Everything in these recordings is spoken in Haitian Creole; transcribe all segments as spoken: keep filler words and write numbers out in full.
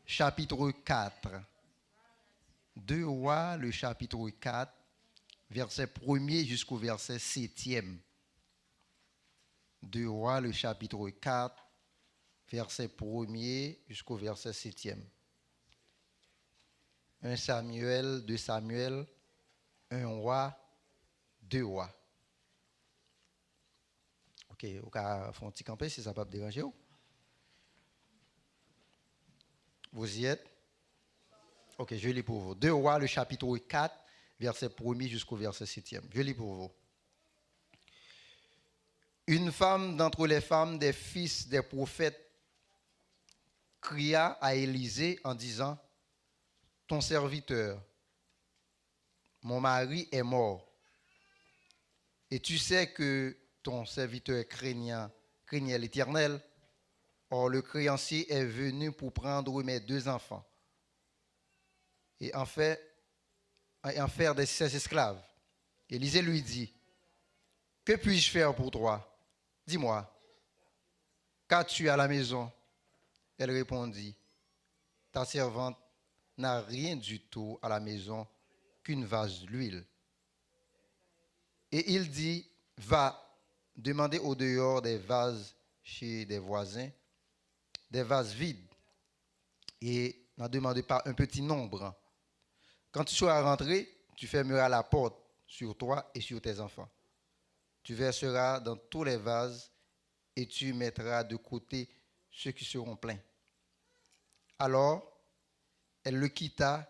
chapitre quatre. Deux Rois, le chapitre quatre, verset premier jusqu'au verset septième. Deux Rois, le chapitre quatre, verset premier jusqu'au verset septième. Un Samuel, deux Samuel, un Roi, deux Rois. Ok, ou ka fè yon ti kanpe si sa p ap deranje w. Vous y êtes? Ok, je lis pour vous. Deux Rois, le chapitre quatre, verset premier jusqu'au verset septième. Je lis pour vous. Une femme d'entre les femmes des fils des prophètes cria à Élisée en disant, ton serviteur, mon mari est mort. Et tu sais que ton serviteur craignait, craignait l'Éternel. Or, le créancier est venu pour prendre mes deux enfants et en faire, et en faire de ses esclaves. Élisée lui dit, que puis-je faire pour toi? Dis-moi, qu'as-tu à la maison? Elle répondit, ta servante n'a rien du tout à la maison qu'une vase d'huile. Et il dit, va demander au dehors des vases chez des voisins, des vases vides, et n'en demande pas un petit nombre. Quand tu seras rentré, tu fermeras la porte sur toi et sur tes enfants. Tu verseras dans tous les vases et tu mettras de côté ceux qui seront pleins. Alors, elle le quitta,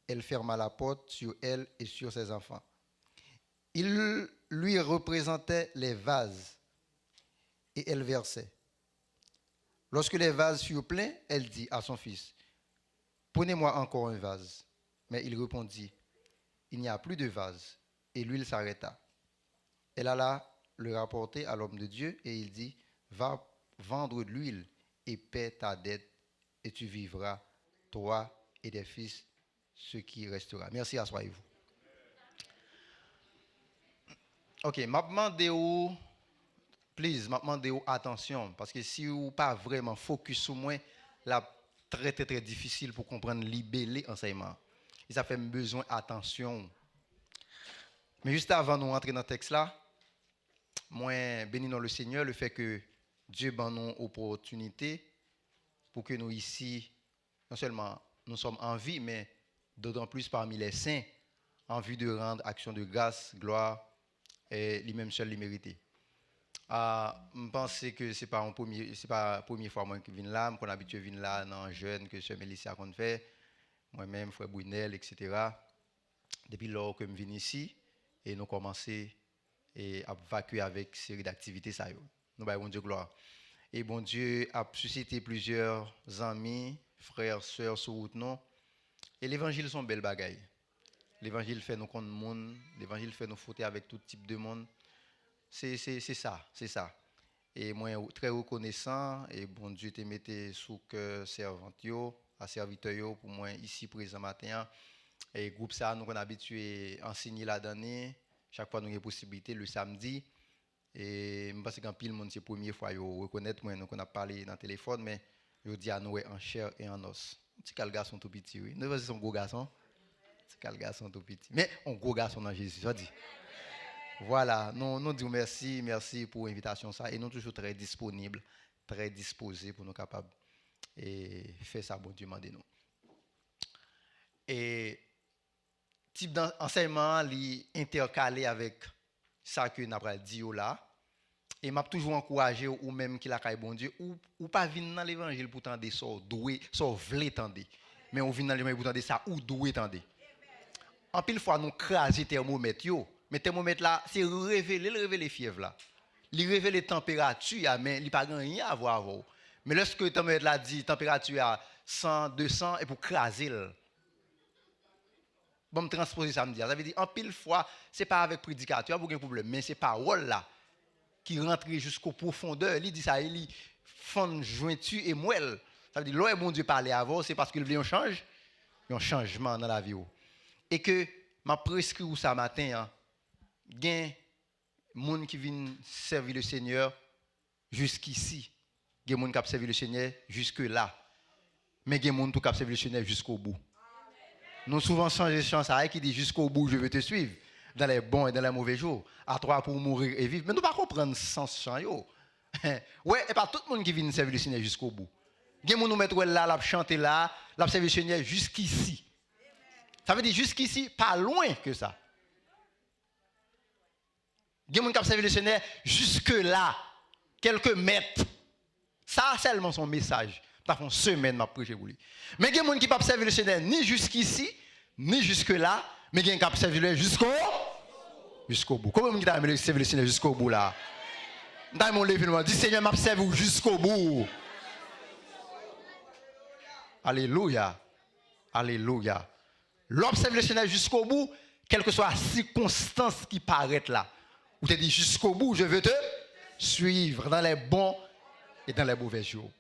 elle ferma la porte sur elle et sur ses enfants. Il lui représentait les vases et elle versait. Lorsque les vases furent pleins, elle dit à son fils, prenez-moi encore un vase. Mais il répondit, il n'y a plus de vase. Et l'huile s'arrêta. Elle alla le rapporter à l'homme de Dieu et il dit, va vendre l'huile et paie ta dette et tu vivras, toi et tes fils, ce qui restera. Merci, asseyez-vous. Ok, m ap mande w, please, m ap mande w atansyon, paske si w pa vrèman focus sou mwen, l ap trè, trè, trè difisil pou konprann libele ansèyman an. E sa fè m bezwen atansyon w. Men jis avan nou antre nan tèks la, mwen beni non le Senyè, le fè ke Dye ban nou opòtinite pou ke nou isi, non sèlman nou sòm an vi, men dotan plis pami lè sen, an vi de rann aksyon de gras, glwa, e li menm sèl li merite. A, m panse ke se pa yon premye, se pa premye fwa mwen ki vin la, m konn abitye vin la nan jèn ke sè Melissa konn fè, mwen menm, frè Brunel, et cetera. Depi lò ke m vin isi, e nou kòmanse e ap vakye avèk seri daktivite sa yo. Nou bay Bondye glwa. E Bondye ap sisite plizyè zanmi, frè, sè sou wout nou. E levanjil se yon bèl bagay. Levanjil fè nou konn moun, levanjil fè nou fwote avèk tout tip de moun. Se, se, se sa, se sa. E mwen trè rekonesan, e Bondye te mete sou kè sèvant yo, a sèvitè yo, pou mwen isi prezan maten an. E gwoup sa a, nou konn abitye ansenye ladan li, chak fwa nou gen posiblite, le samdi. E m panse gen anpil moun, se premye fwa yo rekonèt mwen, nou konn ap pale nan telefòn, men jodi a, nou wè an chè e an os. Yon ti kal gason tou piti, wi. Nou panse se yon gwo gason? Ti kal gason tou piti. Men, yon gwo gason nan Jezi, sa di. Vwala, nou, nou di w mèsi, mèsi pou envitasyon sa, e nou toujou trè disponib, trè dispoze pou nou kapab, e, fè sa Bondye mande nou. E tip dan-, ansèyman an, li entèkale avèk sa ke n ap pral di yo la. E m ap toujou ankouraje w, ou menm ki lakay Bondye, ou, ou pa vin nan levanjil pou tande sa w dwe, sa w vle tande. Men ou vin nan levanjil pou tande sa ou dwe tande. Anpil fwa, nou kraze tèmomèt yo, men tèmomèt la, se revele l revele fyèv la. Li revele tanperati a, men li pa gen anyen a vwa avè w. Men lèske tanperati la di tanperati a san, de san, epi w kraze l. Ban m transpoze sa m di a. Sa vle di, anpil fwa, se pa avèk predikatè a pou gen pwoblèm, men se pawòl la ki rantre jisko pwofondè. Li di sa, e li fann jwenti e mwèl. Sa vle di, lè w wè Bondye pale avè w, se paske l vle yon chanj, yon chanjman nan lavi w. E ke m ap preskri w sa maten an, gen moun ki vin sèvi le Senyè jiskisi. Gen moun k ap sèvi le Senyè jiske la. Men gen moun tou k ap sèvi le Senyè jiskobou. Nou souvan chanje chan sa a ki di, "Jusqu'au bout, je veux te suivre, dans les bons et dans les mauvais jours. À toi pour mourir et vivre." Men nou pa konprann sans chan yo. Wè, e pa tout moun ki vin sèvi le Senyè jiskobou. Gen moun ou mèt wè l la, l ap chante la, l ap sèvi le Senyè jiskisi. Sa vle di jiskisi, pa lwen ke sa. Gen moun k ap sèvi le Senyè jiske la, kèlke mèt. Sa sèlman se yon mesaj. M ta fè yon semèn m ap preche pou li. Men gen moun ki p ap sèvi le Senyè ni jiskisi, ni jiske la, men gen k ap sèvi le jisko, jiskobou. Konbyen moun ki ta renmen sèvi le Senyè jiskobou la? M ta renmen w leve nou an, di, "Senyè, m ap sèvi w jiskobou." Alelouya. Alelouya. Lè w ap sèvi le Senyè jiskobou, kèlkeswa sikonstans ki parèt la, ou te di, "Jusqu'au bout, je veux te suivre dans les bons et dans les mauvais jours."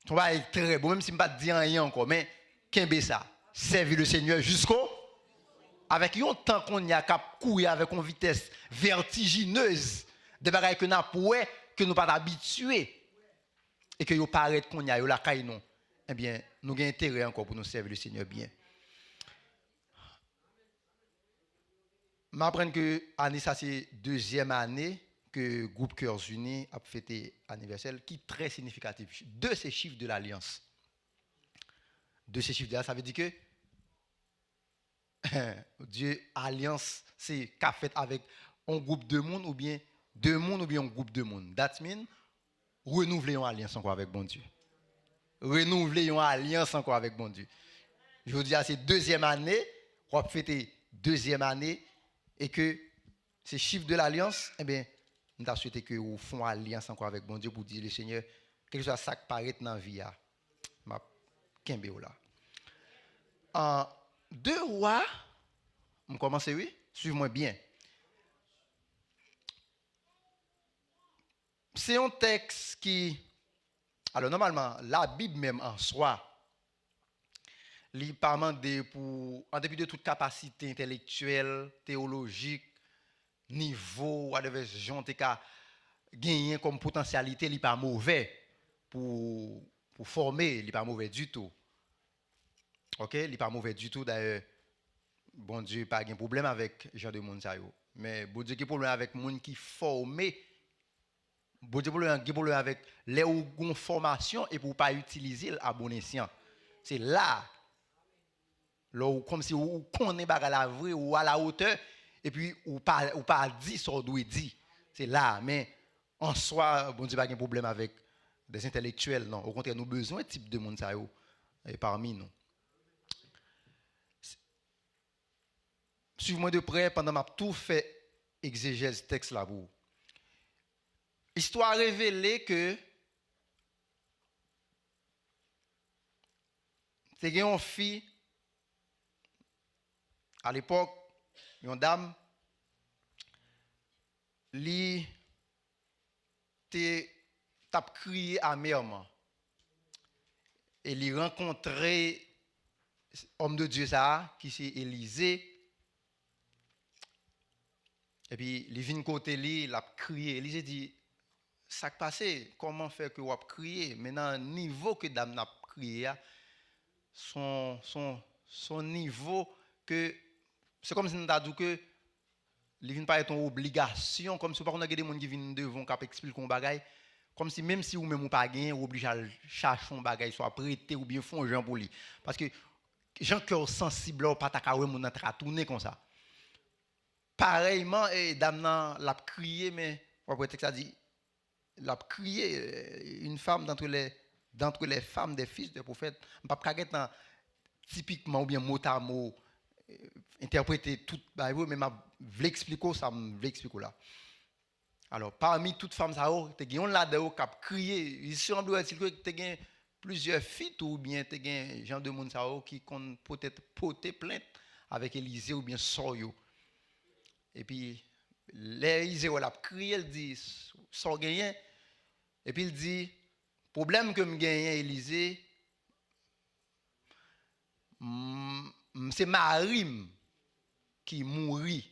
Se yon bagay trè bon, menm si m pa t di anyen ankò, men kenbe sa. Sèvi le Senyè jisko, avèk yon tan kounye a k ap kouri avèk yon vitès vètijinez, de bagay ke n ap wè, ke nou pa t abitye, e ke yo parèt kounye a, yo lakay nou, ebyen, nou gen enterè ankò pou nou sèvi le Senyè byen. M aprann ke ane sa se dezyèm ane ke gwoup Cœurs Unis ap fete anivèsè l, ki trè siyifikatif. De se chif de lalyans. De se chif de la, sa vle di ke Dye, alyans se ka fèt avèk yon gwoup de moun oubyen de moun oubyen yon gwoup de moun. That mean, renouvle yon alyans ankò avèk Bondye. Renouvle yon alyans ankò avèk Bondye. Jodi a se dezyèm ane, w ap fete dezyèm ane, e ke se chif de lalyans, ebyen, m ta swete ke ou fè yon alyans ankò avèk Bondye pou di, "Le Senyè, kèlkeswa sa k parèt nan vi a, m ap kenbe w la." An, de Wa, m kòmanse, wi, swiv mwen byen. Se yon tèks ki, alò, nòmalman, Labib menm an swa, li pa mande pou, an depi de tout kapasite entèlektyèl, teyolojik, nivo, whatever jan w te ka genyen kòm potansyalite, li pa movè pou, pou fòme, li pa movè ditou. Oke? Li pa movè ditou. Dayè, Bondye pa gen pwoblèm avèk jan de moun sa yo. Men Bondye gen pwoblèm avèk moun ki fòme. Bondye pwoblèm, gen pwoblèm avèk lè ou gon fòmasyon epi ou pa itilize l a bon esyan. Se la. Lè ou kòmsi ou, ou konnen bagay la vre, ou a la wotè, epi ou pa, ou pa di sa w dwe di. Se la. Men an swa, Bondye pa gen pwoblèm avèk des entèlektyèl, non. Okontrè, nou bezwen tip de moun sa yo, eh, pami nou. Swiv mwen de prè pandan m ap tou fè egzejèz tèks la pou ou. Istwa revele ke te gen yon fi, alepòk, yon dam, li te, t ap kriye amèman. E li rankontre òm de Dye sa a, ki se Elize. Epi li vin kote li, l ap kriye. Elize di, "Sa k pase? Kòman fè ke w ap kriye?" Men nan nivo ke dam nan ap kriye a, son, son, son nivo ke, se kòmsi nou ta di w ke li vin parèt yon obligasyon, kòmsi w pa konn gen de moun ki vin devan w k ap eksplike w yon bagay, kòmsi menm si ou menm ou pa genyen, ou oblije al chache yon bagay, swa prete oubyen fè yon jan pou li. Paske jan kè w sansib la, ou pa ta ka wè moun nan ta ka tounen konsa. Parèyman, e, dam nan, l ap kriye, men w ap wè tèks la di, l ap kriye, euh, une femme d'entre les, d'entre les femmes des fils des prophètes. M p ap ka gentan tipikman oubyen motamo, euh, entèprete tout bagay vre, men m ap vle eksplike w sa m vle eksplike w la. Alò, pami tout fanm sa yo, te gen youn ladan yo k ap kriye. Li sanble wè ti ke te gen plizyè fi tou, oubyen te gen jan de moun sa yo ki konn pote, pote plent avèk Elize oubyen sò yo. Epi, lè Elize wè l ap kriye, l di, "Sa w genyen?" Epi l di, "Pwoblèm ke m genyen, Elize, m, m, se mari m ki mouri."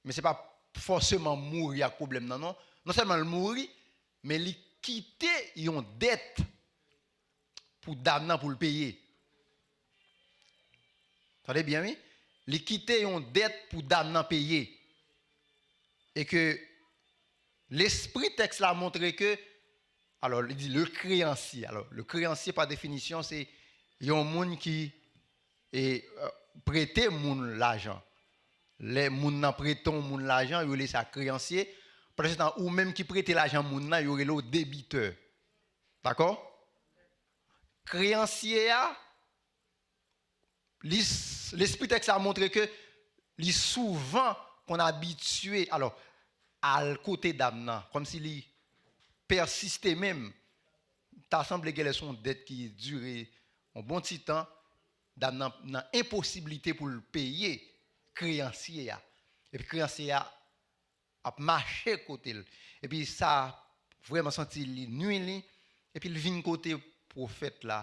Men se pa fòseman mouri ak pwoblèm nan, non. Non sèlman l mouri, men li kite yon dèt pou dam nan pou l peye. Tande byen, wi. Li kite yon dèt pou dam nan peye. E ke lespri tèks la montre ke, alò, li di le créancier. Alò, le créancier, pa definisyon, se yon moun ki e, euh, prete moun lajan. Lè moun nan prete yon moun lajan, yo rele sa kreyansye. Pandan se tan, ou menm ki prete lajan moun nan, yo rele w debitè. Dakò? Kreyansye a, li, lespri tèks la montre ke li souvan konn abitye, alò, al kote dam nan, kòmsi li pèsiste menm. Ta sanble genlè se yon dèt ki dire yon bon ti tan, dam nan nan enposiblite pou l peye kreyansye a. Epi kreyansye a ap mache kote l. Epi sa vrèman santi li nwi li. Epi l vin kote pwofèt la,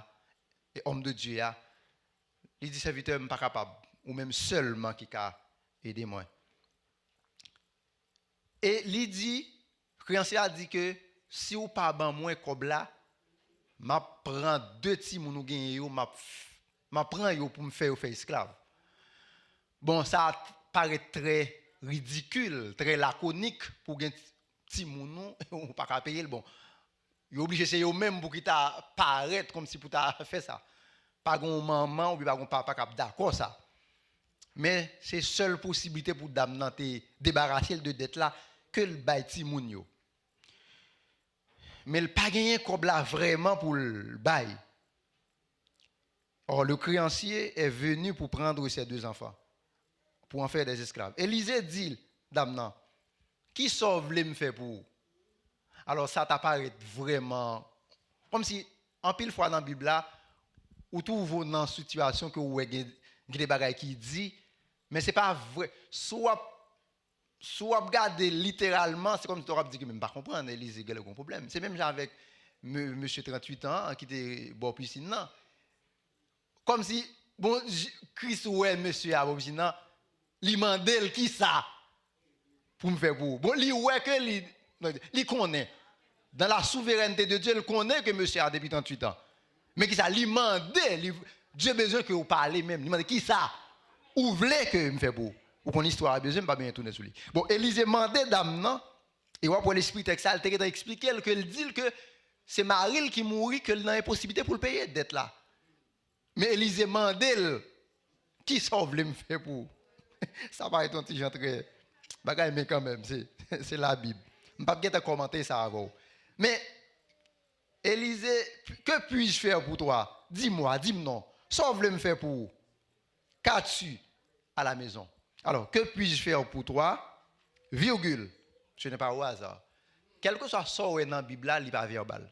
e homme de Dieu a. Li di, sèvitè, m pa kapab. Ou menm sèlman ki ka ede mwen. E li di, kreyansye a di ke si w pa ban mwen kòb la, m ap pran de timoun ou genyen yo, m ap, m ap pran yo pou m fè yo fè esklav. Bon, sa parèt trè ridikil, trè lakonik pou w gen timoun ou, ou pa ka peye l. Bon, yo oblije se yo menm pou ki ta parèt kòmsi pou ta fè sa. Pa gen yon manman oubyen pa gen yon papa k ap dakò sa. Men se sèl posiblite pou dam nan te debarase l de dèt la, ke l bay timoun yo. Men l pa genyen kòb la vrèman pou l bay. Or, le créancier est venu pour prendre ses deux enfants, pour en faire des esclaves. Elize di dam nan, kisa w vle m fè pou ou? Alò, sa ta parèt vrèman, kòmsi, anpil fwa nan Bib la, ou twouve w nan sitiyasyon ke w wè gen, gen de bagay ki di, men se pa vre. Si w ap, si w ap gade literalman, se kòmsi w ap di ke, men m pa konprann, Elize genlè gen yon pwoblèm. Se menm jan avèk me-, mesye tranntuit an an ki te bò pisin nan. Kòmsi, bon, J-, Kris wè mesye a bò pisin nan, li mande l, kisa pou m fè pou ou? Bon, li wè ke li, li konnen. Dan la souverènte de Dye, li konnen ke mesye a depi tranntuit an. Men kisa? Li mande, li, Dye bezwen ke ou pale menm. Li mande, kisa ou vle ke m fè pou ou? Ou konn istwa a, bezwen, m pa bezwen tounen sou li. Bon, Elize mande dam nan, e w ap wè lespri tèks la, li te gentan eksplike l, ke l di l ke se mari l ki mouri, ke l nan enposiblite pou l peye dèt la. Men Elize mande l, kisa w vle m fè pou ou? Sa parèt yon ti jan trè bagay, men kanmenm, se, se Labib. M p ap gentan kòmante sa avè w. Men, Elize, que puis-je faire pour toi? Dis-moi, di m non. Sa w vle m fè pou ou? Qu'as-tu à la maison? Alors, que puis-je faire pour toi? Virgule. Ce n'est pas au hasard. Kèlkeswa sa w wè nan Bib la, li pa vèbal.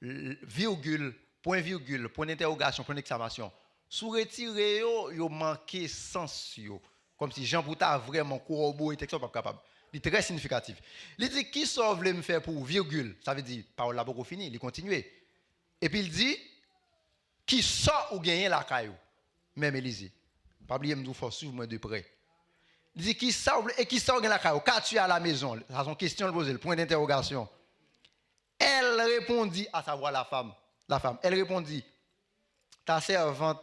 L-, virgule, pwen virgil, pwen dentèwogasyon, pwen dekslamasyon. Si w retire yo, yo manke sans yo. Kòmsi jan pou ta vrèman kowòbore tèks la, w p ap kapab. Li trè siyifikatif. Li di, kisa w vle m fè pou ou? Virgil. Sa vle di, pawòl la poko fini, li kontinye. Epi l di, kisa ou genyen lakay ou? Menm Elize. Pa bliye m di w fò w swiv mwen de prè. Li di, kisa ou vle, e kisa ou gen lakay ou? Qu'as-tu à la maison? Sa se yon kesyon l poze l, pwen dentèwogasyon. Elle répondit, à savoir la femme, la femme, elle répondit, ta servante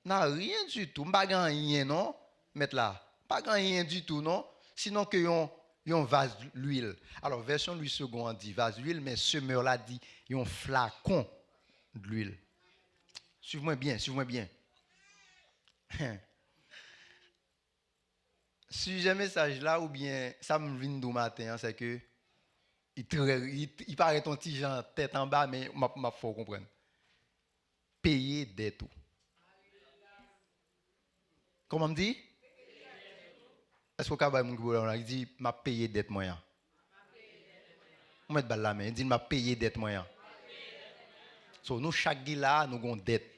n'a rien du tout, m pa gen anyen non, mèt la, m pa gen anyen ditou non, sinon ke yon, yon vaz lwil. Alò, vèsyon Louis Segond an di vaz lwil, men Semeur la di yon flakon dlwil. Swiv mwen byen, swiv mwen byen. Sijè mesaj la, oubyen sa m vin di w maten an, se ke li trè, li, li parèt yon ti jan tèt anba, men m ap, m ap fè w konprann. Peye dèt ou. Kòman m di? Èske w ka bay moun ki pwoblèm la, ki di, m ap peye dèt mwen an? Ou mèt ba l lamen, di l, m ap peye dèt mwen an. So, nou chak ki la a, nou gon dèt.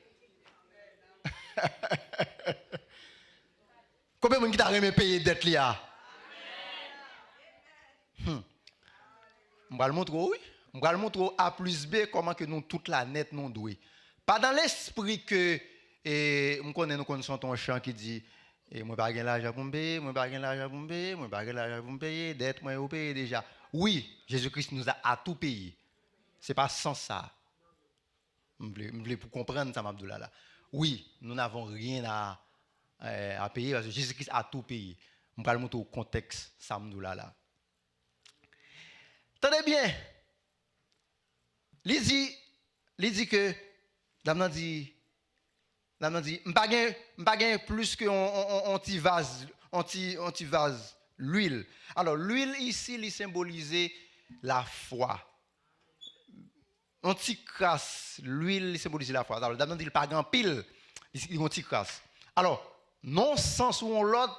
Konbyen moun ki ta renmen peye dèt li a? Hmm. M pral montre w, wi. M pral montre w A plis B kòman ke nou tout la nèt nou dwe. Pa dans l'esprit que, e, m konnen nou konn chante yon chan ki di, e, mwen pa gen lajan pou m peye, mwen pa gen lajan pou m peye, mwen pa gen lajan pou m peye, dèt mwen yo peye deja. Oui, Jésus-Christ nous a, a tout payé. Se pa sans sa. M vle, m vle pou konprann sa m ap di w la la. Wi, nous n'avons rien à, euh, à payer, parce que Jésus-Christ a tout payé. M pral montre w kontèks sa m di w la la. Tande byen. Li di, li di ke, dam nan di, dam nan di, m pa gen, m pa gen plis ke yon, yon, yon, yon ti vaz, yon ti, yon ti vaz lwil. Alò, lwil isi, li senbolize lafwa. Yon ti kras lwil, li senbolize lafwa. Alò, dam nan di l pa gen anpil, li, li gen yon ti kras. Alò, nan yon sans ou yon lòt,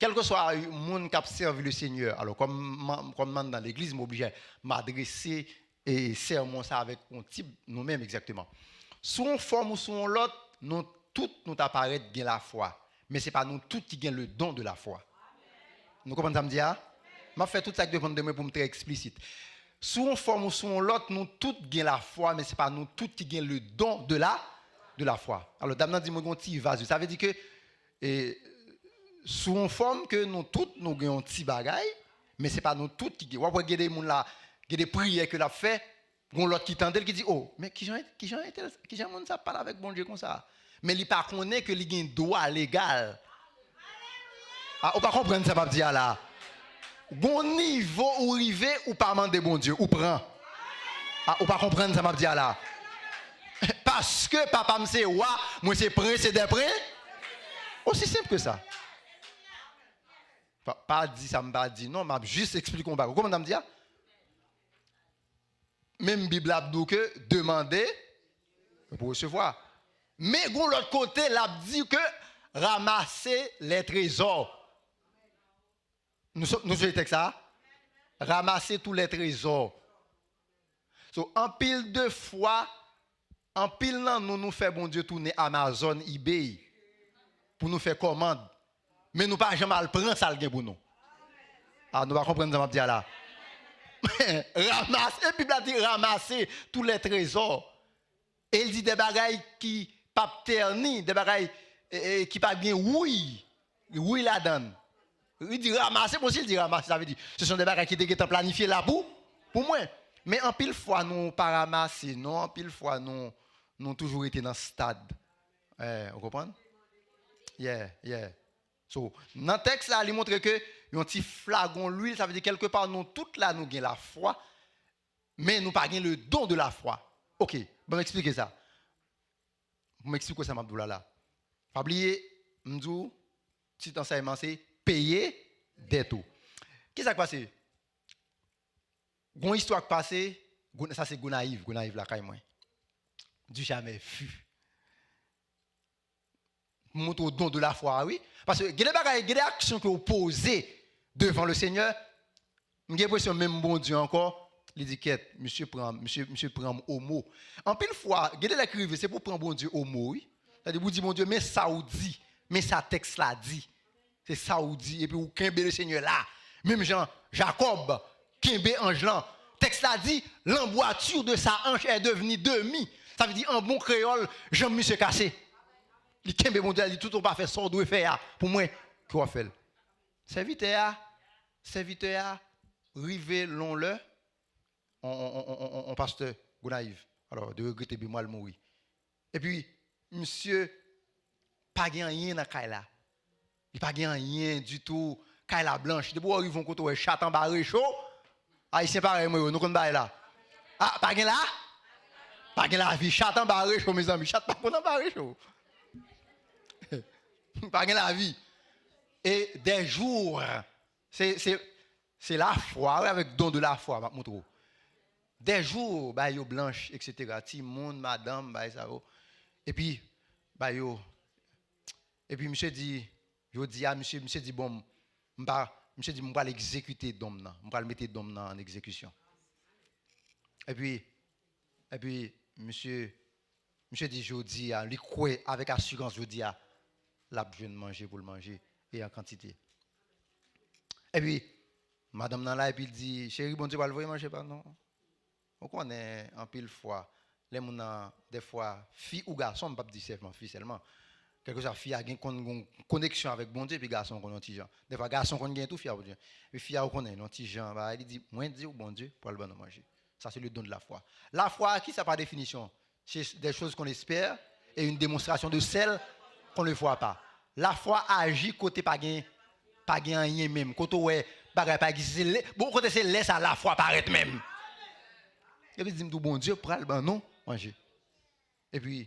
kèlkeswa moun k ap sèvi le Senyè, alò, kòm m, kòm m anndan legliz, m oblije m adrese e sèmon sa avèk yon tip nou menm egzakteman. Sou yon fòm ou sou yon lòt, nou tout nou ta parèt gen lafwa, men se pa nou tout ki gen le don de la foi. Nou konprann sa m di a? M ap fè tout sa k depann de mwen pou m trè eksplisit. Sou yon fòm ou sou yon lòt, nou tout gen lafwa, men se pa nou tout ki gen le don de la, de la foi. Alò, dam nan di mwen gen yon ti vaz. Sa vle di ke e, sou yon fòm ke nou tout nou gen yon ti bagay, men se pa nou tout ki gen. W ap wè gen de moun la, gen de priyè ke l ap fè, gen lòt ki tande l ki di, "O, men kijan, kijan, kijan moun sa ap pale avèk Bondye konsa?" Men li pa konnen ke li gen dwa legal. A, ou pa konprann sa m ap di a la. Gon nivo ou rive, ou pa mande Bondye, ou pran. A, ou pa konprann sa m ap di a la. Paske papa m se wa, mwen se prens e dè prens. Osi senp ke sa. Pa, pa di sa m pa di. Non, m ap jis eksplike yon bagay. Ou konprann sa m di a? Menm Bib la ap di w ke demande, pou resevwa. Men gon lòt kote, l ap di ke ramase lè trezò. Nou so-, nou sonje tèks sa a? Ramasser tous les trésors. So, anpil de fwa, anpil nan nou, nou fè Bondye tounen Amazon, eBay, pou nou fè kòmand. Men nou pa janm al pran sa l gen pou nou. A, nou pa konprann sa m ap di a la. Ramas-, e Bib la di, ramasser tous les trésors. E l di de bagay ki p ap tèni, de bagay, e, e, ki p ap gen wouy, wouy ladan l. Li di, ramasser, bon, si l di ramasser, sa vle di, se son de bagay ki te gentan planifye la pou, pou mwen. Men anpil fwa, nou pa ranmase, non, anpil fwa, nou, nou toujou rete nan stad. Eh, ou konprann? Yeah, yeah. So, nan tèks la, li montre ke yon ti flagon lwil, sa vle di, kèlkepa, nou tout la, nou gen lafwa, men nou pa gen le don de la foi. Ok, ban m eksplike sa. Pou m eksplike w sa m ap di w la la. Pa bliye, m di w, tit ansèyman se peye dèt ou. Kisa k pase? Gon istwa k pase, Gona-, sa se Gonayiv, Gonayiv lakay mwen. Du jamais vu. Pou montre w don de la foi a, wi. Paske gen de bagay, gen de aksyon ke w poze devan le Senyè, m gen enpresyon menm Bondye ankò, li di, "Kèt, misye pran, misye, misye pran m o mo." Anpil fwa, gen de lè ki rive, se pou pran Bondye o mo, wi. Sètadi, pou di, "Bondye, men sa w di, men sa tèks la di." Se sa w di, epi w kenbe le Senyè la. Menm jan Jakòb kenbe anj lan. Tèks la di, "L'emboîture de sa hanche est devenue demi." Sa vle di, an bon kreyòl, janm misye kase. Li kenbe Bondye, li di, "Toutan w pa fè sa w dwe fè a pou mwen, ke w ap fè l." Sèvitè a, sèvitè a rive lon lè, on, on pastè Gonayiv. Alò, de regrete, byen mwen, l mouri. Epi, misye pa gen anyen nan kay la. Li pa gen anyen ditou. Kay la blanch. Depi w rive yon kote, w wè chat anba recho. Ayisyen parèy mwen yo, nou konn bagay la. Ah, pa gen la? Pa gen lavi. Chat anba recho, mezanmi. Chat pa konn anba recho. Pa gen lavi. E dè jou, se, se, se lafwa, wi, avèk don de lafwa, m ap montre w. Dè jou, bagay yo blanch, etsetera. Timoun, madanm, bagay sa yo. Epi, bagay yo. Epi, misye di, jodi a, misye, misye di, "Bon, m pa," misye di, "M pral egzekite don m nan. M pral mete don m nan an egzekisyon." Epi, epi, misye, misye di, jodi a, li kwè avèk asirans, jodi a, l ap jwenn manje pou l manje, e an kantite. Epi, madanm nan la, epi l di, "Cheri, Bondye pral voye manje pa nou." Ou konnen, anpil fwa, lè moun nan, dèfwa, fi ou gason, m p ap di sèlman fi sèlman, kèlkeswa fi a gen konn gon koneksyon avèk Bondye, epi gason konn yon ti jan. Dèfwa, gason konn gen tou, fi a, Bondye. Epi fi a, ou konnen, yon ti jan, bagay, li di, "Mwen di w, Bondye pral ban nou manje." Ça, c'est le don de la foi. La foi, ki sa pa definisyon? C'est des choses qu'on espère et une démonstration de celles qu'on ne voit pas. La foi aji kote pa gen, pa gen anyen menm. Kote w wè bagay pa egziste. Se lè, bon, kote se lè sa lafwa parèt menm. Epi di m tou, Bondye pral ban nou manje. Epi,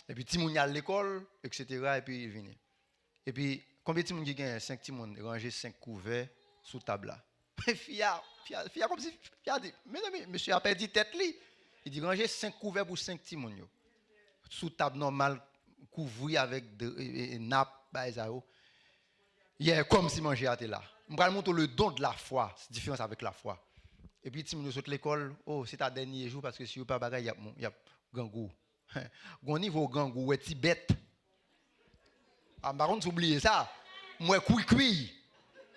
epi timoun y al lekòl, et cetera, epi vini. Epi, konbyen timoun ki genyen senk timoun, ranje senk kouvè sou tab la? Fi a, fi a, fi a kòmsi, fi a di, mezanmi, mesye a pèdi tèt li. Li di, ranje senk kouvè pou senk timoun yo. Sou tab nòmal, kouvri avèk de, e, e, e, nap, bagay sa yo. Yeah, kòmsi manje a te la. M pral montre w le don de la foi, diferans avèk lafwa. Epi timoun yo sot lekòl, oh, se ta dènye jou, paske si yo pa bagay, y ap, y ap grangou. Gon nivo grangou, wè ti bèt. A, m pa konn si w bliye sa. M wè kwikwi.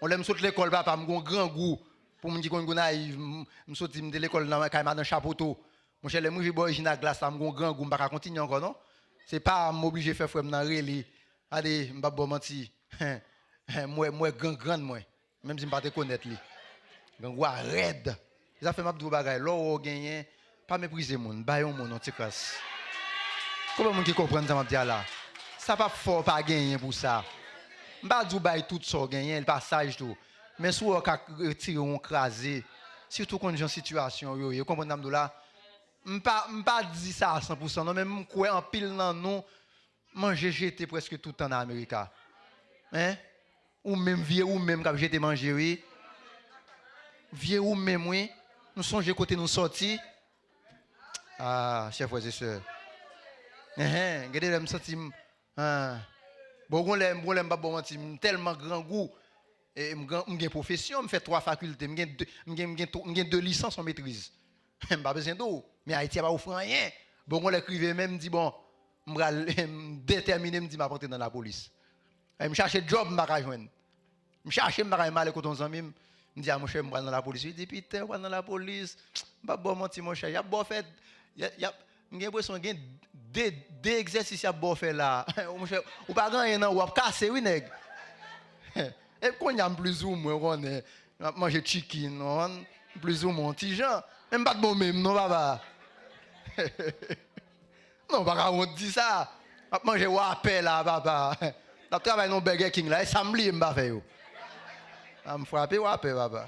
Yon lè m sot lekòl, papa, m gon grangou. Pou moun ki konn Gonayiv, m, m soti, m te lekòl nan kay madan Chapoto. Monchè, lè m rive bò izin a glas la, m gon grangou, m pa ka kontinye ankò, non. Se pa m oblije fè frè m nan rele. Gade, m p ap ba w manti. M wè, m wè gran grann mwen. Menm si m pa te konèt li. Grangou a rèd. Se sa fè m ap di w bagay. Lè w wè w genyen, pa meprize moun. Bay yon moun yon ti kras. Konbyen moun ki konprann sa m ap di a la? Sa p ap fè w pa genyen pou sa. M pa di w bay tout sa w genyen, li pa saj tou. Men si w wè w ka retire yon kraze, sitou konn jan sitiyasyon w yo ye. Ou konprann sa m di w la? M pa, m pa di sa a san pou san non, men m kwè anpil nan nou, manje jete prèske tout tan nan Amerika. Hein? Ou menm, vye ou menm k ap jete manje, wi. Vye ou menm, wi. Nou sonje kote nou sòti. Ah, chè frè e sè. Enhen, gen de lè m santi m, ah. Bon, gon lè, gon lè m p ap ba w manti, m tèlman grangou. E m gran, m gen pwofesyon, m fè twa fakilte, m gen de, m gen, m gen tw-, m gen de lisans, yon metriz. M pa bezwen di w, men Ayiti a pa ofri anyen. Bon, gon lè k rive menm, m di, bon, m pral, m detèmine, m di, m ap antre nan lapolis. E m chache djòb, m pa ka jwenn. M chache, m pa ka jwenn, m ale kote yon zanmi m, m di, a, monchè, m pral nan lapolis. Li di, Peter, ou pral nan lapolis? M p ap ba w manti, monchè. Y ap ba w fè, y a, y ap, m gen enpresyon gen de, de egzèsis y ap ba w fè la. Monchè, ou pa gen anyen nan ou, w ap kase, wi, nèg. E kounye a, m plizoumwen, ou konnen, m ap manje chicken, ou konprann? M plizoumwen yon ti jan. Men m pa t bon menm, non, papa. Non, ou pa ka wont di sa. M ap manje wapè la, papa. M ap travay nan Burger King la, e sa m bliye m pa fè yo. A, m frape wapè, papa.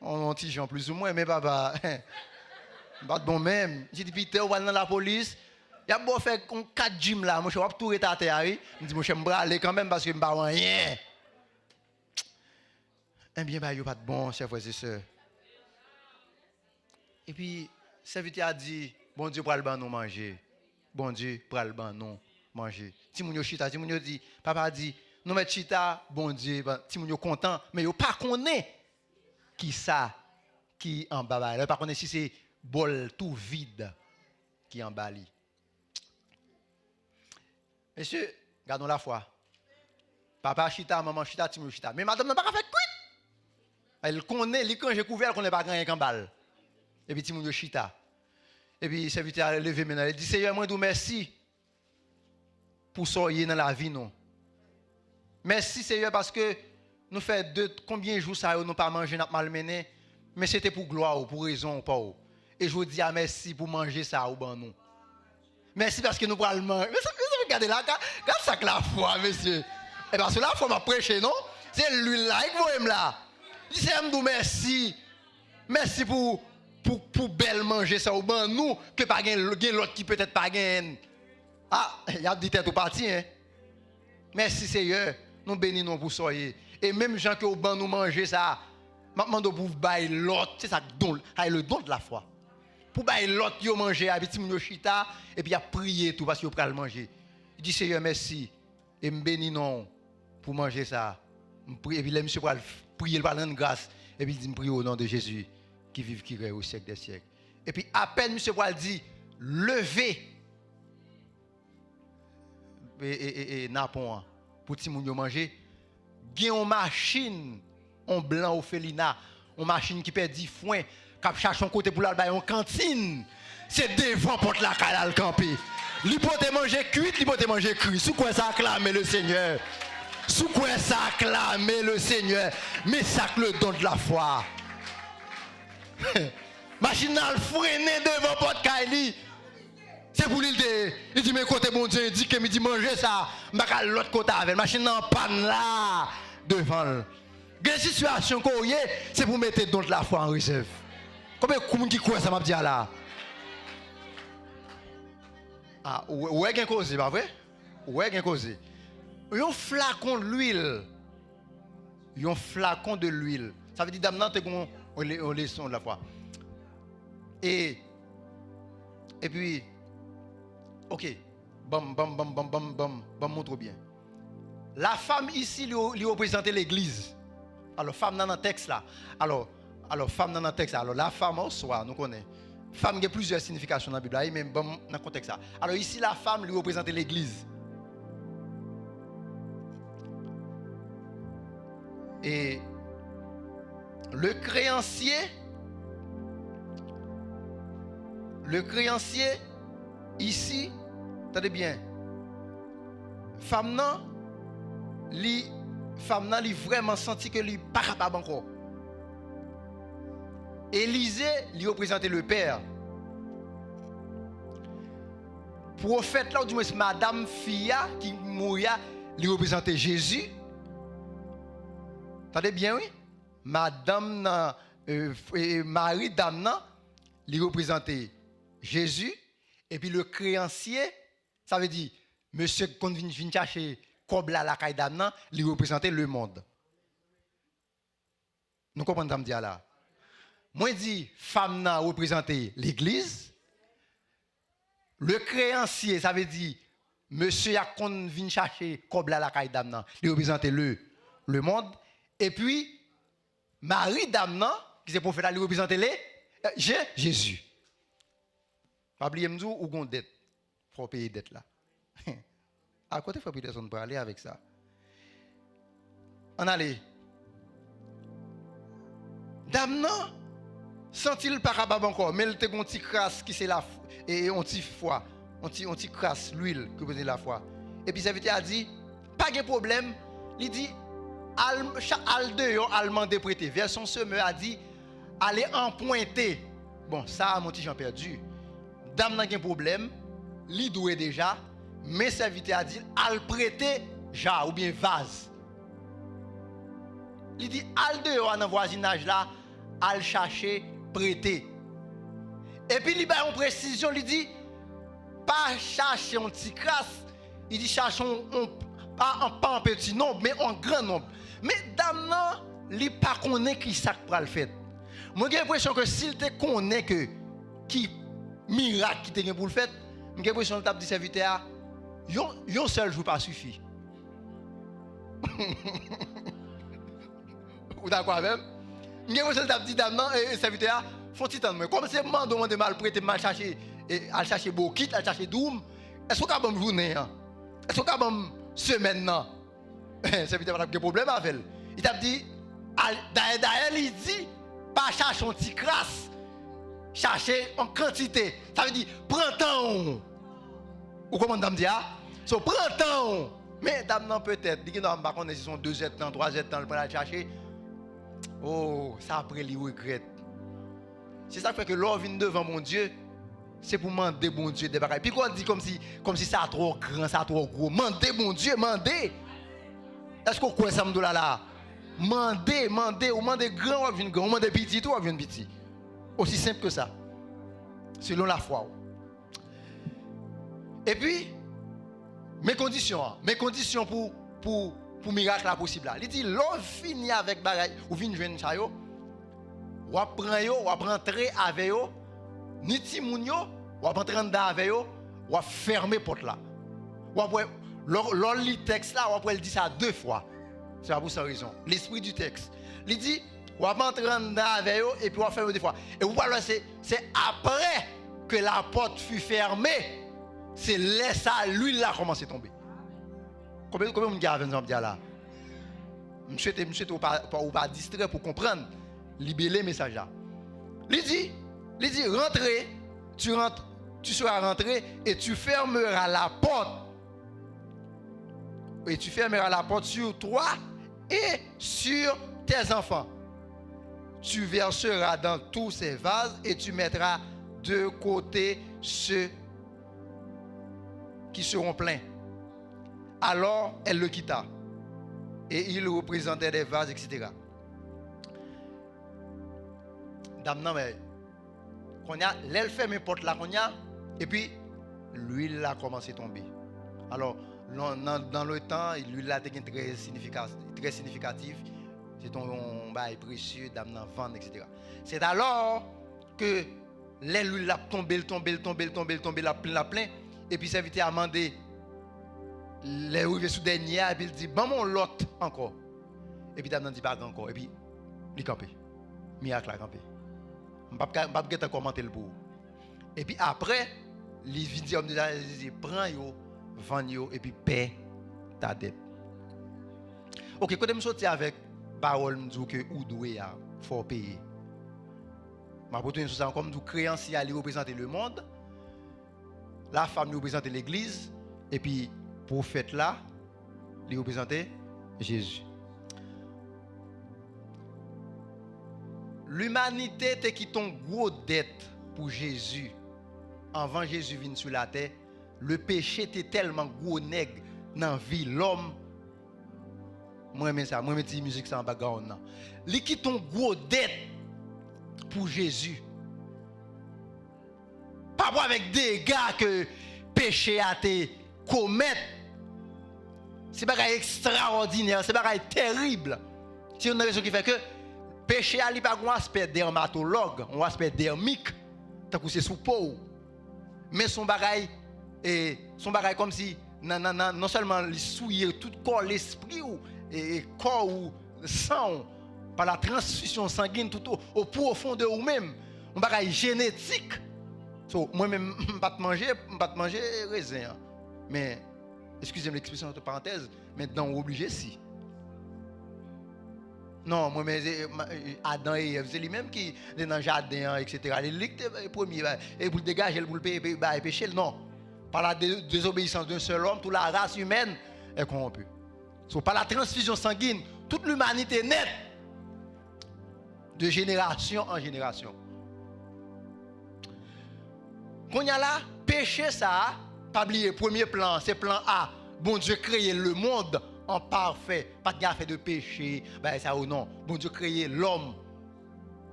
Yon, yon ti jan plizoumwen, men papa, m pa t bon menm. M di, Peter, ou pral nan lapolis. Y ap ba w fè yon kat gym la, monchè, w ap tou ret atè a, wi. M di, monchè, m prale kanmenm paske m pa wè anyen. Ebyen, bagay yo pa t bon, chè frè e sè. Epi, sèvitè a di, Bondye pral ban nou manje. Bondye pral ban nou manje. Timoun yo chita, timoun yo di, papa di, nou mèt chita, Bondye, ban-, timoun yo kontan, men yo pa konnen kisa ki anba bagay la. Yo pa konnen si se bòl tou vid ki anba li. Mesye, gade yon lafwa. Papa chita, manman chita, timoun yo chita. Men madanm nan pa ka fè kwit. Li konnen, li k ranje kouvè, li konnen pa gen anyen k anba l. Epi timoun yo chita. Epi sèvitè a leve men l, li di, Seyè, mwen di w mèsi pou sa w ye nan lavi nou. Mèsi, Seyè, paske nou fè de konbyen jou sa yo nou pa manje, n ap malmennen, men se te pou glwa w, pou rezon w pa w. E jodi a, mèsi pou manje sa a ou ban nou. Mèsi paske nou pral manje. Mezanmi, mezanmi, gade la, ga-, gad sa k lafwa, mesye. E pa sou lafwa m ap preche, non. Se lwil la, li k voye m la. Li di, Seyè, m di w mèsi. Mèsi pou, pou, pou bèl manje sa ou ban nou, ke pa gen, gen lòt ki petèt pa genyen. A, y ap di tèt ou pati, en. Mèsi, Seyè. Nou beni non pou sa w ye. E menm jan ke w ban nou manje sa a, m ap mande w pou w bay lòt. Se sa k don, ay, le don de la foi. Pou bay lòt yo manje a, epi timoun yo chita, epi y ap priye tou, paske yo pral manje. Li di, Seyè, mèsi. E m beni non w pou manje sa a. M pri-, epi lè misye pral priye, l pral rann gras, epi l di, m priye o non de Jezi, ki viv, ki rèy o syèk dè syèk. Epi apèn misye pral di, leve e, e, e, e, napon an pou timoun yo manje, gen yon machin, yon blan ofelina, yon machin ki pèdi fwen, k ap chache yon kote pou l al bay yon kantin. Se devan pòt lakay la l kanpe. Li pote manje kwit, li pote manje kri. Si w kwè sa, aklame le Senyè. Si w kwè sa, aklame le Senyè. Men sa k le don de la foi. Machin nan al frennen devan pòt kay li. Se pou li l te ye. Li di, "Men kote Bondye endike m," li di, "manje sa, m pa ka al lòt kote avè l. Machin nan an pàn la, devan l." Gen sitiyasyon ke w ye, se pou w mete don de lafwa an rezèv. Konbyen moun ki kwè sa m ap di a la? Ah, ou, ou wè gen koze, pa vre? Ou wè gen koze. Yon flakon lwil. Yon flakon de lwil. Sa vle di dam nan te gen yon, yon le-, yon leson de lafwa. E, epi, ok, ban m, ban m, ban m montre w byen. La femme ici, li, li reprezante legliz. Alò, fanm nan nan tèks la. Alò, alò, fanm nan nan tèks la. Alò, la femme, oswa, nou konnen, fanm gen plizyè siyifikasyon nan Bib la, wi, men ban m nan kontèks la. Alò, isi, la femme, li reprezante legliz. E le créancier, le créancier, isi, tande byen, fanm nan, li, fanm nan, li vrèman santi ke li pa kapab ankò. Elize, li reprezante le pè. Pwofèt la, oudimwens madanm fi a ki mouri a, li reprezante Jezi. Tande byen, wi. Madanm nan, e, f-, e, mari dam nan, li reprezante Jezi. Epi le créancier, sa vle di, mesye k konn vin, vin chache kòb la lakay dam nan, li reprezante lemonn. Nou konprann sa m di a la? Mwen di, fanm nan reprezante legliz. Le créancier, sa vle di, mesye a konn vin chache kòb la lakay dam nan, li reprezante le, lemonn. Epi, mari dam nan, ki se pwofèt la, li reprezante le, e, Je-, Jezi. Pa bliye m di w, ou gon dèt. Fò w peye dèt la. A kote frè Peterson prale avèk sa? Ann ale. Dam nan santi l pa kapab ankò, men l te gon ti kras ki se la, e, e, on ti fwa, on ti, on ti kras lwil ki reprezante lafwa. Epi sèvitè a di, "Pa gen pwoblèm." Li di, "Al, cha-, al deyò, al mande prete." Vèsyon Semeur a di, "Ale anprente." Bon, sa a, m on ti jan pèdi. Dam nan gen pwoblèm, li dwe deja, men sèvitè a di l al prete ja oubyen vaz. Li di, "Al deyò a nan vwazinaj la, al chache prete." Epi li bay yon presizyon, li di, "Pa chache yon ti kras," li di, "chache yon, yon, pa, pa yon peti nonb, men yon gran nonb." Men dam nan, li pa konnen ki sa k pral fèt. Mwen gen enpresyon ke si l te konnen ke ki mirak ki te gen pou l fèt, m gen enpresyon l t ap di sèvitè a, "Yon, yon sèl jou pa sifi." Ou dakò avè m? M gen enpresyon l t ap di dam nan, e, e, sèvitè a, "Fè on ti tann mwen. Kòm se mande w mande m al prete m al chache, e, al chache bokit, al chache dwoum, èske w ka ban m jounen an? Èske w ka ban m semèn nan?" Sèvitè pa t ap gen pwoblèm avè l. Li t ap di, al, dayè, dayè, li di, "Pa chache yon ti kras, chache yon kantite." Sa vle di, pran tan w. Ou konprann sa m di a? So, pran tan w. Men dam nan petèt, li gen dwa, m pa konnen si se yon de zè tan, twa zè tan, l pral al chache. Oh, sa apre li regrèt. Se sa k fè ke lè w vin devan Bondye, se pou mande Bondye de bagay. Pifwa w di kòmsi, kòmsi sa twò gran, sa twò gwo. Mande Bondye, mande. Èske w kwè sa m di w la la? Mande, mande, ou mande gran, w ap vin gran. Ou mande piti tou, w ap vin piti. Osi senp ke sa. Selon lafwa w. Epi, men kondisyon an. Men kondisyon pou, pou, pou mirak la posib la. Li di, lè w fini avèk bagay, ou fin jwenn sa yo, w ap pran yo, w ap rantre avè yo, ni timoun yo, w ap antre anndan avè yo, w ap fèmen pòt la. W ap wè, lè, lè w li tèks la, w ap wè l di sa de fwa. Se pa pou san rezon. Lespri di tèks. Li di, w ap antre anndan avè yo, epi w ap fèmen yo de fwa. E ou pral wè se, se apre ke la porte fut fermée, se lè sa lwil la kòmanse tonbe. Konbyen, konbyen moun ki avè m jan m ap di a la? M swete, m swete ou pa, pa, ou pa distrè pou konprann, libere mesaj la. Li di, li di, rentre, tu rentres, tu seras rentré et tu fermeras la porte. Et tu fermeras la porte sur toi et sur tes enfants. Tu verseras dans tous ces vases et tu mettras de côté ceux qui seront pleins. Alors elle le quitta. Et il représentait des vases, et cetera. Dam nan, men, kounye a, lè l fèmen pòt la, kounye a, epi lwil la kòmanse tonbe. Alò, nan, nan, nan le tan, lwil la te gen trè signifika-, trè signifikatif. Se te yon bagay presye, dam nan vann, et cetera. C'est alors que lè lwil la ap tonbe, l tonbe, l tonbe, l tonbe, l tonbe, l ap plen, l ap plen, epi sèvitè a mande, lè yo rive sou dènye a, epi l di, ban m yon lòt ankò. Epi dam nan di, pa gen ankò. Epi li kanpe. Mirak la kanpe. M p ap ka, m p ap gentan kòmante l pou ou. Epi apre, li vin di òm de zafè, li di, pran yo, vann yo, epi pè ta dèt. Oke, kote m soti avèk pawòl m di w ke ou dwe a, fò w peye. M ap retounen sou sa ankò, m di w kreyansye a, li reprezante lemonn, lafanm, li reprezante legliz, epi pwofèt la, li reprezante Jezi. Limanite te kite yon gwo dèt pou Jezi. Anvan Jezi vin sou latè, lepeche te tèlman gwo nèg nan vi lòm. Mwen renmen sa, mwen renmen ti mizik sa an background nan. Li kite yon gwo dèt pou Jezi. Pa rapò avèk dega ke peche a te komèt, se bagay ekstraòdinè, se bagay terib. Se youn nan rezon ki fè ke peche a, li pa gen yon aspè dèmatològ, yon aspè dèmik, tankou se sou po w. Men se yon bagay, e, se yon bagay kòmsi, nan, nan, nan, non sèlman li souye tout kò, lespri w, e, e kò w, san w, pa la transfizyon sangin tout o, o pwofon de ou menm. Yon bagay jenetik. So, mwen menm, m pa t manje, m pa t manje rezen an. Men, eskize m lekspresyon, antre parantèz, men dan w oblije si. Non, mwen, men, se, ma, Adan e Èv, se li menm ki te nan jaden an, et cetera. Li, li ki te premye, ba, e pou l degaje l, pou l peye, peye, bay peche l, non. Par la dé-, désobéissance d'un seul homme, toute la race humaine est corrompue. So, par la transfusion sanguine, toute l'humanité naît de génération en génération. Kounye a la, peche sa a, pa bliye, premye plan an, se plan A. Bondye kreye lemonn an pafè. Pa t gen afè de peche, bagay sa yo, non. Bondye kreye lòm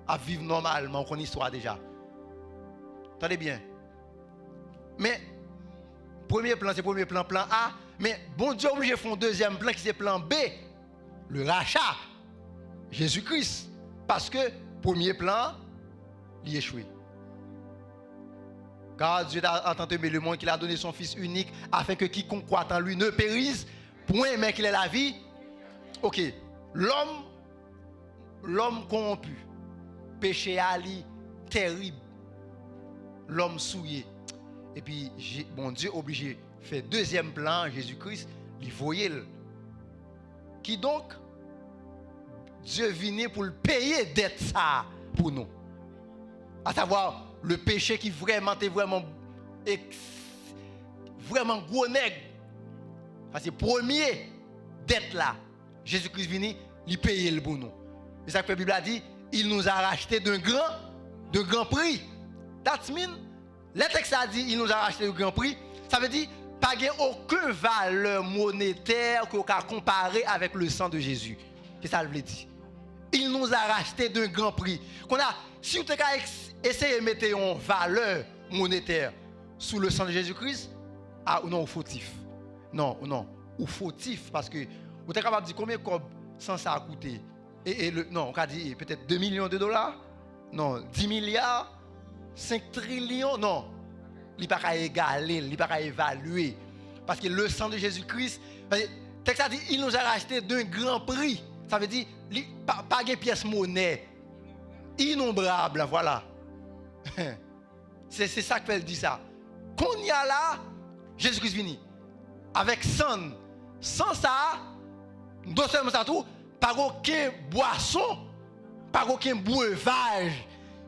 ap viv nòmalman, ou konn istwa deja. Tande byen. Men, premye plan, se premye plan, plan A. Men, Bondye oblije fè yon dezyèm plan ki se plan B. Le rachat, Jezi Kris, paske premye plan an, li echwe. Car Dieu a, a tant aimé le monde qu'il a donné son Fils unique, afin que quiconque croit en lui ne périsse point, mais qu'il ait la vie. Ok, lòm, lòm kowonpi, peche a li terib, lòm souye. Epi Je-, Bondye oblije fè dezyèm plan an, Jezi Kris, li voye l. Kidonk, Dye vini pou l peye dèt sa a pou nou. A savwa, le peche ki vrèman te vrèman eks-, vrèman gwo nèg. Sa se premye dèt la. Jezi Kris vini, li peye l pou nou. E sa k fè Bib la di, il nous a racheté d'un grand, d'un grand prix. That's mean, lè tèks la di, il nous a racheté d'un grand prix, sa vle di, pa gen okenn valè monetè ke w ka konpare avèk le sang de Jésus. Se sa l vle di. Il nous a racheté d'un grand prix. Kounye a, si w te ka eks-, eseye mete yon valè monetè sou le sang de Jésus-Christ, a, non, ou fotif. Non, non, ou fotif, paske ou te kapab di konbyen kòb san sa a koute. E, e le, non, ou ka di petèt de milyon de dola? Non, di milya? Senk trilyon? Non. Li pa ka egale l, li pa ka evalye. Paske le sang de Jésus-Christ, paske tèks la di, il nous a racheté d'un grand prix. Sa vle di, li pa, pa gen pyès monè. Inonbrab, vwala. Se, se sa k fè l di sa. Kounye a la, Jezi Kris vini. Avèk san, san sa a, non sèlman sa tou, pa gen okenn bwason, pa gen okenn brevaj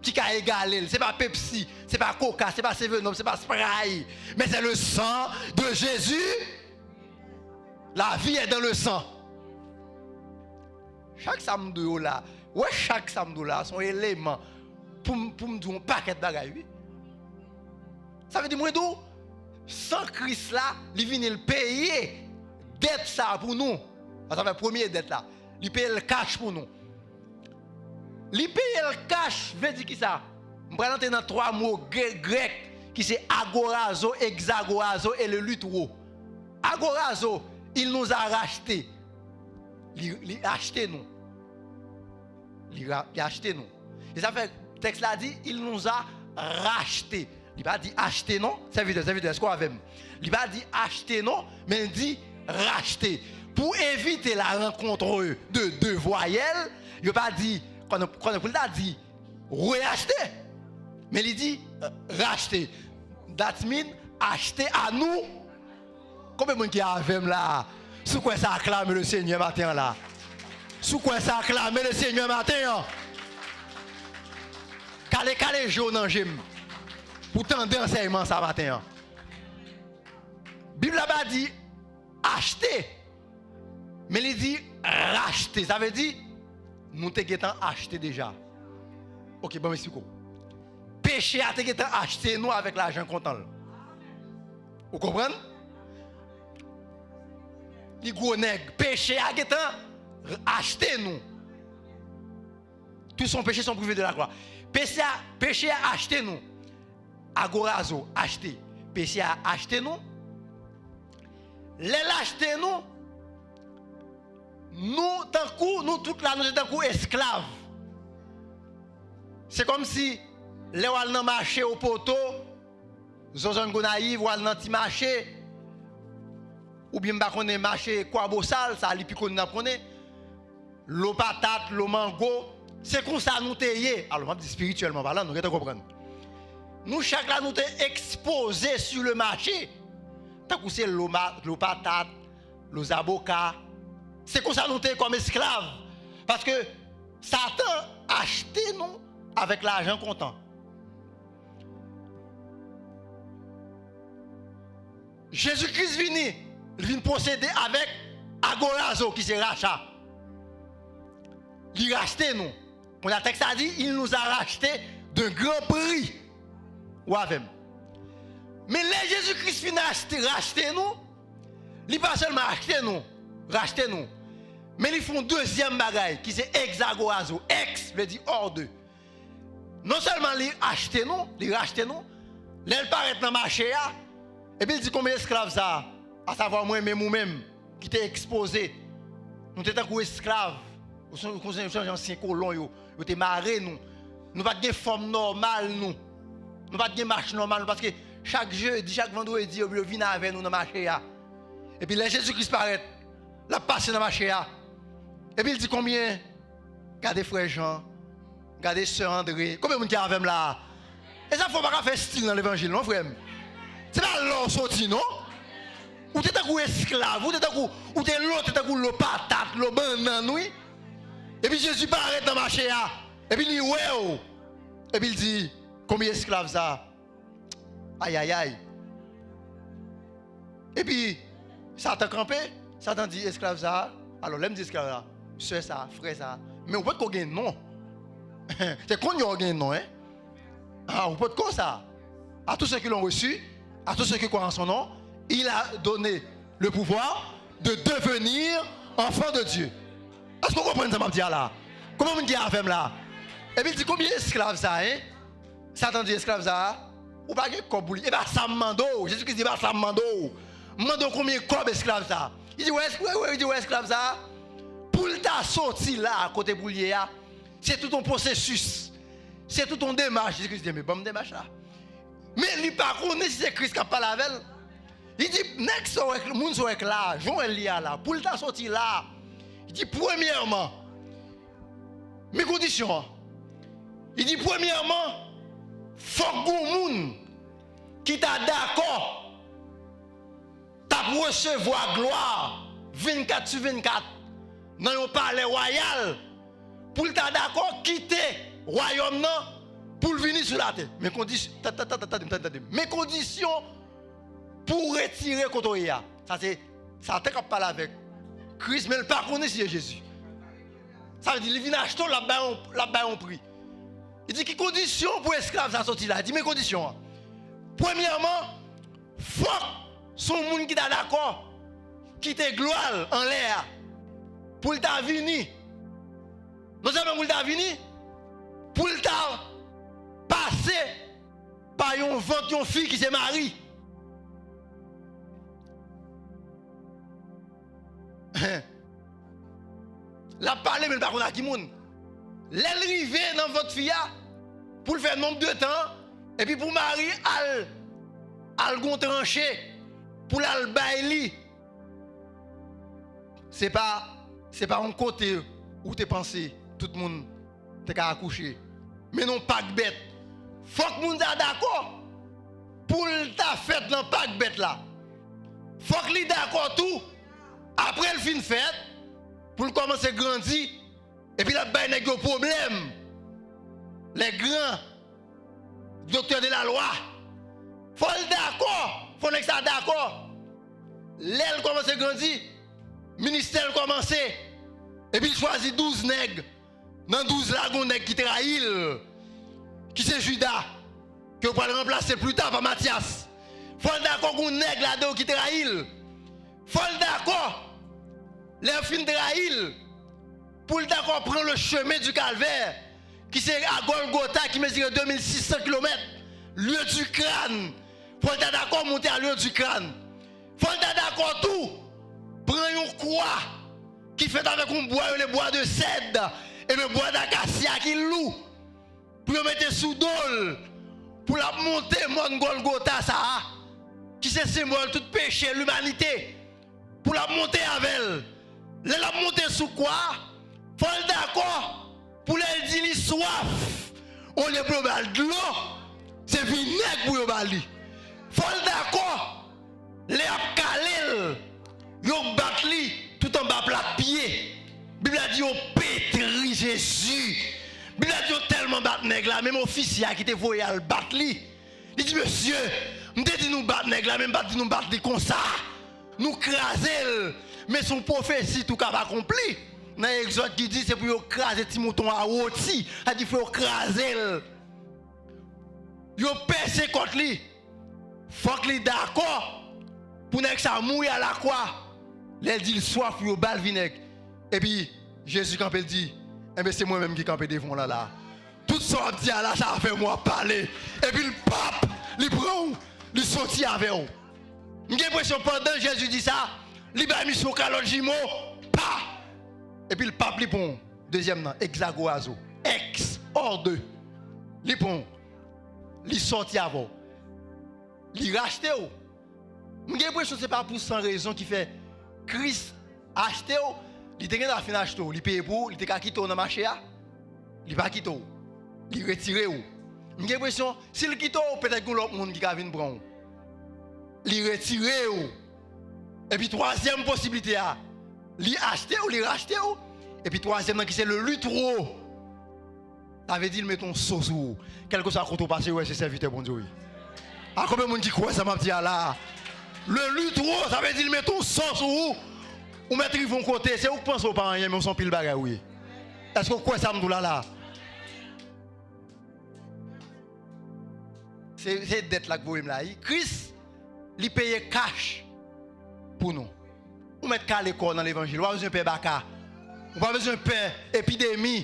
ki ka egale l. Se pa Pepsi, se pa Coca, se pa Seven Up, se pa Sprite, men se le sang de Jésus. La vie est dans le sang. Chak sa m di w la, Ou wè, chak sa m di w la, se yon eleman pou m, pou m di w yon pakèt bagay, wi. Sa vle di, mwen di w, san Kris la, li vini, li peye dèt sa a pou nou. Sa se premye dèt la. Li peye l kach pou nou. Li peye l kach, vle di kisa? M pral antre nan twa mo gre-, grèk ki se agorazo, egzagorazo e le lutro. Agorazo, il nous a racheté. Li, li achte nou. Li, ra- li achte nou. E sa fè tèks la di, il nous a racheté. Li pa di achte non, sèvitè, sèvitè, èske w avè m? Li pa di achte non, men li di rachte. Pou evite la rankontre de de vwayèl, yo pa di, konnen, konnen pou l ta di reachte, men li di, euh, rachte. That mean achte a nou. Konbyen moun ki avè m la? Si w kwè sa, aklame le Senyè maten an la. Si w kwè sa, aklame le Senyè maten an. Kale, kale je w nan je m pou tande ansèyman sa maten an. Bib la pa di achte, men li di rachte. Sa vle di, nou te gentan achte deja. Ok, ban m eksplike w. Peche a te gentan achte nou avèk lajan kontan l. Ou konprann? Li gwo nèg. Peche a gentan achte nou. Tous sont péchés, sont privés de la gloire. Peche a, peche a achte nou. Agorazo, achte. Peche a achte nou. Lè l achte nou, nou tankou, nou tout la, nou se tankou esklav. Se kòmsi lè w al nan mache Opoto, Zozòn Gonayiv, w al nan ti mache, oubyen m pa konnen mache Kwabosal, sa li pi koni n ap konnen, lo patat, lo mango, se konsa nou te ye. Alò, m ap di espirityèlman palan, nou gentan konprann. Nou chak la, nou te ekspoze sur le marché, tankou se lo, ma- lo patat, lo zaboka. Se konsa nou te ye kòm esklav. Paske Satan achte nou avèk lajan kontan. Jezi Kris vini, li vin pwosede avèk agorazo ki se racha. Li rachte nou. Kounye a tèks la di, il nous a racheté d'un grand prix. Ou avè m? Men lè Jezi Kris fin achte, rachte nou, li pa sèlman achte nou, rachte nou, men li fè yon dezyèm bagay ki se egzagorazo. Ex vle di hors de. Non sèlman li achte nou, li rachte nou, lè l parèt nan mache a, epi l di konbyen esklav sa a, asavwa mwen menm ou menm, ki te ekspoze. Nou te tankou esklav, ou son- ou sonje ansyen kolon yo, yo te mare nou. Nou pa t gen fòm nòmal nou. Nou pa t gen mach nòmal nou, paske chak jedi, chak vandredi, yo, yo vin avè nou nan mache a. Epi lè Jezi Kris parèt, l ap pase nan mache a. Epi l di konbyen Gade frè Jan, gade sè Andre. Konbyen moun ki avè m la a? E sa fè w pa ka fè stil nan levanjil non, frè m. Se pa la w soti non. Ou te tankou esklav, ou te tankou, ou te lo, te tankou lo patat, lo bannann, wi. Epi Jezi parèt nan mache a, epi li wè w, epi l di, konbyen esklav sa a? Ayayay. Epi, Satan kanpe, Satan di esklav sa a, alò, lè m di esklav sa a, sè sa a, frè sa a, men ou potko gen non. Se kounye a w gen non, en. Ah, ou potko sa. À tous ceux qui l'ont reçu, à tous ceux qui croient en son nom, il a donné le pouvoir de devenir enfants de Dieu. Èske w konprann sa m ap di a la? Konbyen moun ki avè m la? Epi l di, konbyen esklav sa, en? Satan di esklav sa a, ou pa gen kòb pou li. E pa sa m mande w. Jezi Kris di, e pa sa m mande w. M mande w konbyen kòb esklav sa a. Li di, wè, wè, wè, li di, wè esklav sa a, pou l ta soti la, kote pou l ye a, se tout yon pwosesis. Se tout yon demach. Jezi Kris di, men ban m demach la. Men li pa konnen si se Kris k ap pale avè l. Li di, nèg sa w wè, moun sa w wè k la, jan w wè l ye a la, pou l ta soti la, li di, premyèman, men kondisyon an. Li di, premyèman, fòk gon moun ki ta dakò t ap resevwa glwa vennkat sou vennkat nan yon palè wayal, pou l ta dakò kite wayòm nan pou l vini sou latè. Men kondisyon, ta- ta- ta- ta- tande m, tande m. Men kondisyon pou w retire kote w ye a. Sa se Satan k ap pale avèk Kris, men l pa konnen si se Jezi. Sa vle di, li vin achte w, l ap bay yon, l ap bay yon pri. Li di, ki kondisyon pou esklav sa soti la? Li di, men kondisyon an. Premyèman, fòk se yon moun ki ta dakò kite glwa l anlè a pou l ta vini. Non sèlman pou l ta vini, pou l ta pase pa yon vant yon fi ki se Mari. L ap pale, men l pa konn a ki moun. Lè l rive nan vant fi a, pou l fè nonb de tan, epi pou Mari al, al gon tranche, pou l al bay li. Se pa, se pa yon kote ou te panse tout moun te ka akouche. Men non pak bèt. Fòk moun sa dakò pou l ta fèt nan pak bèt la. Fòk li dakò tou, apre l fin fèt, pou l kòmanse grandi, epi l ap bay nèg yo pwoblèm. Les grands docteurs de la loi. Fò l dakò, fò nèg sa dakò. Lè l kòmanse grandi, ministè l kòmanse, epi l chwazi douz nèg. Nan douz la, gon nèg ki trayi l, ki se Jida, ke yo pral ranplase pli ta pa Matyas. Fò l dakò gon nèg ladan yo ki trayi l. Fò l dakò, lè yo fin trayi l, pou l dakò pran le chemin du calvaire, ki se a Golgotha, ki mezire de mil sis san kilomèt, lieu du crâne. Fò l ta dakò monte a lieu du crâne. Fò l ta dakò tou pran yon kwa ki fèt avèk yon bwa yo rele bwa de sèd, e le bwa dakasya ki lou, pou yo mete sou do l, pou l ap monte mòn Gòlgota sa a, ki se senbòl tout peche limanite, pou l ap monte avè l. Lè l ap monte sou kwa a, fò l dakò pou lè l di li swaf, olye pou yo ba l dlo, se vinèg pou yo ba li. Fò l dakò, lè y ap kale l, yo bat li tout anba plat pye. Bib la di yo petri Jezi. Bib la di yo tèlman bat nèg la, menm ofisye a ki te voye al bat li, li di, mesye, m te di nou bat nèg la, men m pa t di nou bat li konsa. Nou kraze l. Men se yon pwofesi tou k ap akonpli nan Egzòd ki di se pou yo kraze ti mouton a woti. Sa di fò yo kraze l. Yo pèse kòt li. Fòk li dakò pou nèg sa mouri alakwa. Lè l di l swaf, yo ba l vinèg. Epi Jezi kanpe, l di, enben, se mwen menm ki kanpe devan w la la. Tout sa w ap di a la, sa a fè mwen ap pale. Epi l pap, li pran w, li soti avè w. M gen enpresyon pandan Jezi di sa, li bay misye yon kalòt jimo, pa! Epi l pap, li pran w. Dezyèm nan, egzagorazo, ex, hors de. Li pran w, li sòti avè w. Li rachte w. M gen enpresyon se pa pou san rezon ki fè Kris achte w. Li te gentan fin achte w. Li peye pou ou. Li te ka kite w nan mache a. Li pa kite w. Li retire w. M gen enpresyon, si l kite w, petèt gen lòt moun ki ka vin pran w. Li retire w. Epi twazyèm posiblite a, li achte w, li rachte w. Epi twazyèm nan ki se le lutro. Sa vle di l mete yon so sou ou. Kèlkeswa kote w pase, yo wè se sèvitè Bondye w ye. A konbyen moun ki kwè sa m ap di a la? Le lutro, sa vle di l mete yon so sou ou. Ou mèt rive yon kote, se ou k panse w pa anyen, men w se yon pil bagay ou ye. Èske w kwè sa m di w la la? Se, se dèt la k voye m la, wi. Kris, li peye kach pou nou. Ou mèt kale kò w nan levanjil. Ou pa bezwen pè baka. Ou pa bezwen pè epidemi.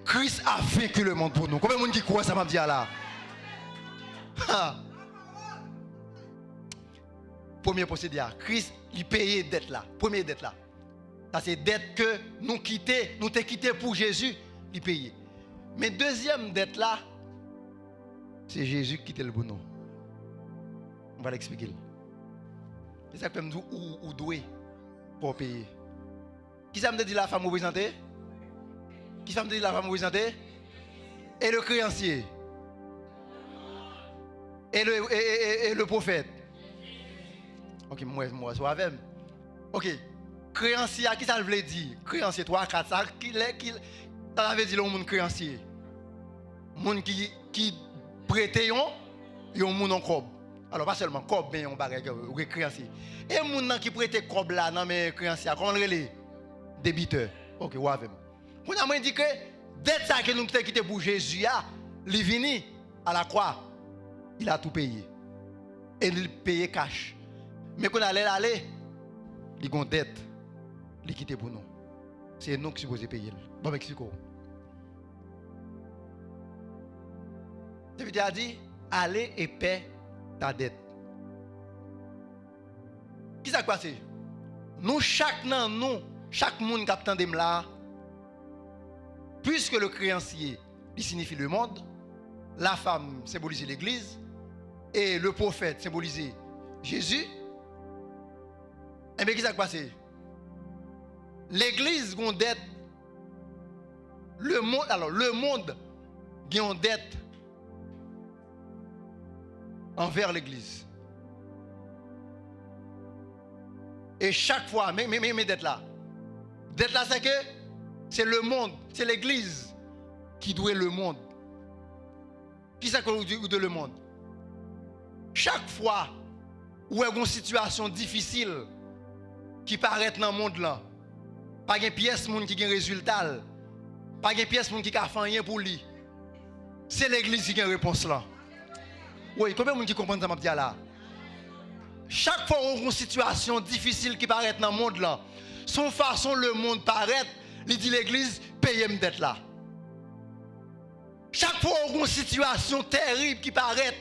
Christ a vaincu le monde pour nous. Konbyen moun ki kwè sa m ap di a la? Ha! Premye pwosedi a, Kris, li peye dèt la. Premye dèt la. Sa se dèt ke nou kite, nou te kite pou Jezi, li peye. Men dezyèm dèt la, se Jezi ki kite l pou nou. M pral eksplike l. Se sa k fè m di w, ou, ou dwe, fò w peye. Kisa m te di la fam reprezante? Kisa m te di la fam reprezante? E le kreyansye? E le, e, e, e, e le pwofèt? Ok, m wè, m wè sou avè m. Ok. Kreyansye a, kisa l vle di? Kreyansye twa, kat, sa, ki lè, ki, sa, sa vle di lè yon moun kreyansye? Moun ki, ki prete yon, yon moun yon kòb. Alò, pa sèlman kòb, men yon bagay ke ou gen kreyansye. E moun nan ki prete kòb la nan men kreyansye a, kòman l rele? Debitè. Ok, ou avè m. Kounye a mwen di ke dèt sa ke nou te kite pou Jezi a, li vini à la croix. Il a tout payé. E li peye kach. Men kounye a lè l ale, li gon dèt li kite pou nou. Se nou ki sipoze peye l. Ban m eksplike w. Dèfiti a di, allez et paie ta dette. Kisa k pase? Nou chak nan nou, chak moun k ap tande m la, puisque le créancier, li siyifi lemonn, la femme senbolize legliz, e le prophète senbolize Jezi, enben, kisa k pase? Legliz gon dèt, lemonn, alò, lemonn gen yon dèt anvè legliz. E chak fwa, men, men, men, men dèt la. Dèt la, se ke se lemonn, se legliz ki dwe lemonn. Kisa ke ou dwe, ou dwe lemonn? Chak fwa ou wè gon sitiyasyon difisil ki parèt nan mond lan, pa gen pyès moun ki gen rezilta l, pa gen pyès moun ki ka fè anyen pou li. Se legliz ki gen repons lan. Wi, konbyen moun ki konprann sa m ap di a la? Chak fwa ou wè yon sitiyasyon difisil ki parèt nan mond lan, se yon fason lemonn parèt, li di legliz, peye m dèt la. Chak fwa ou wè yon sitiyasyon tèrib ki parèt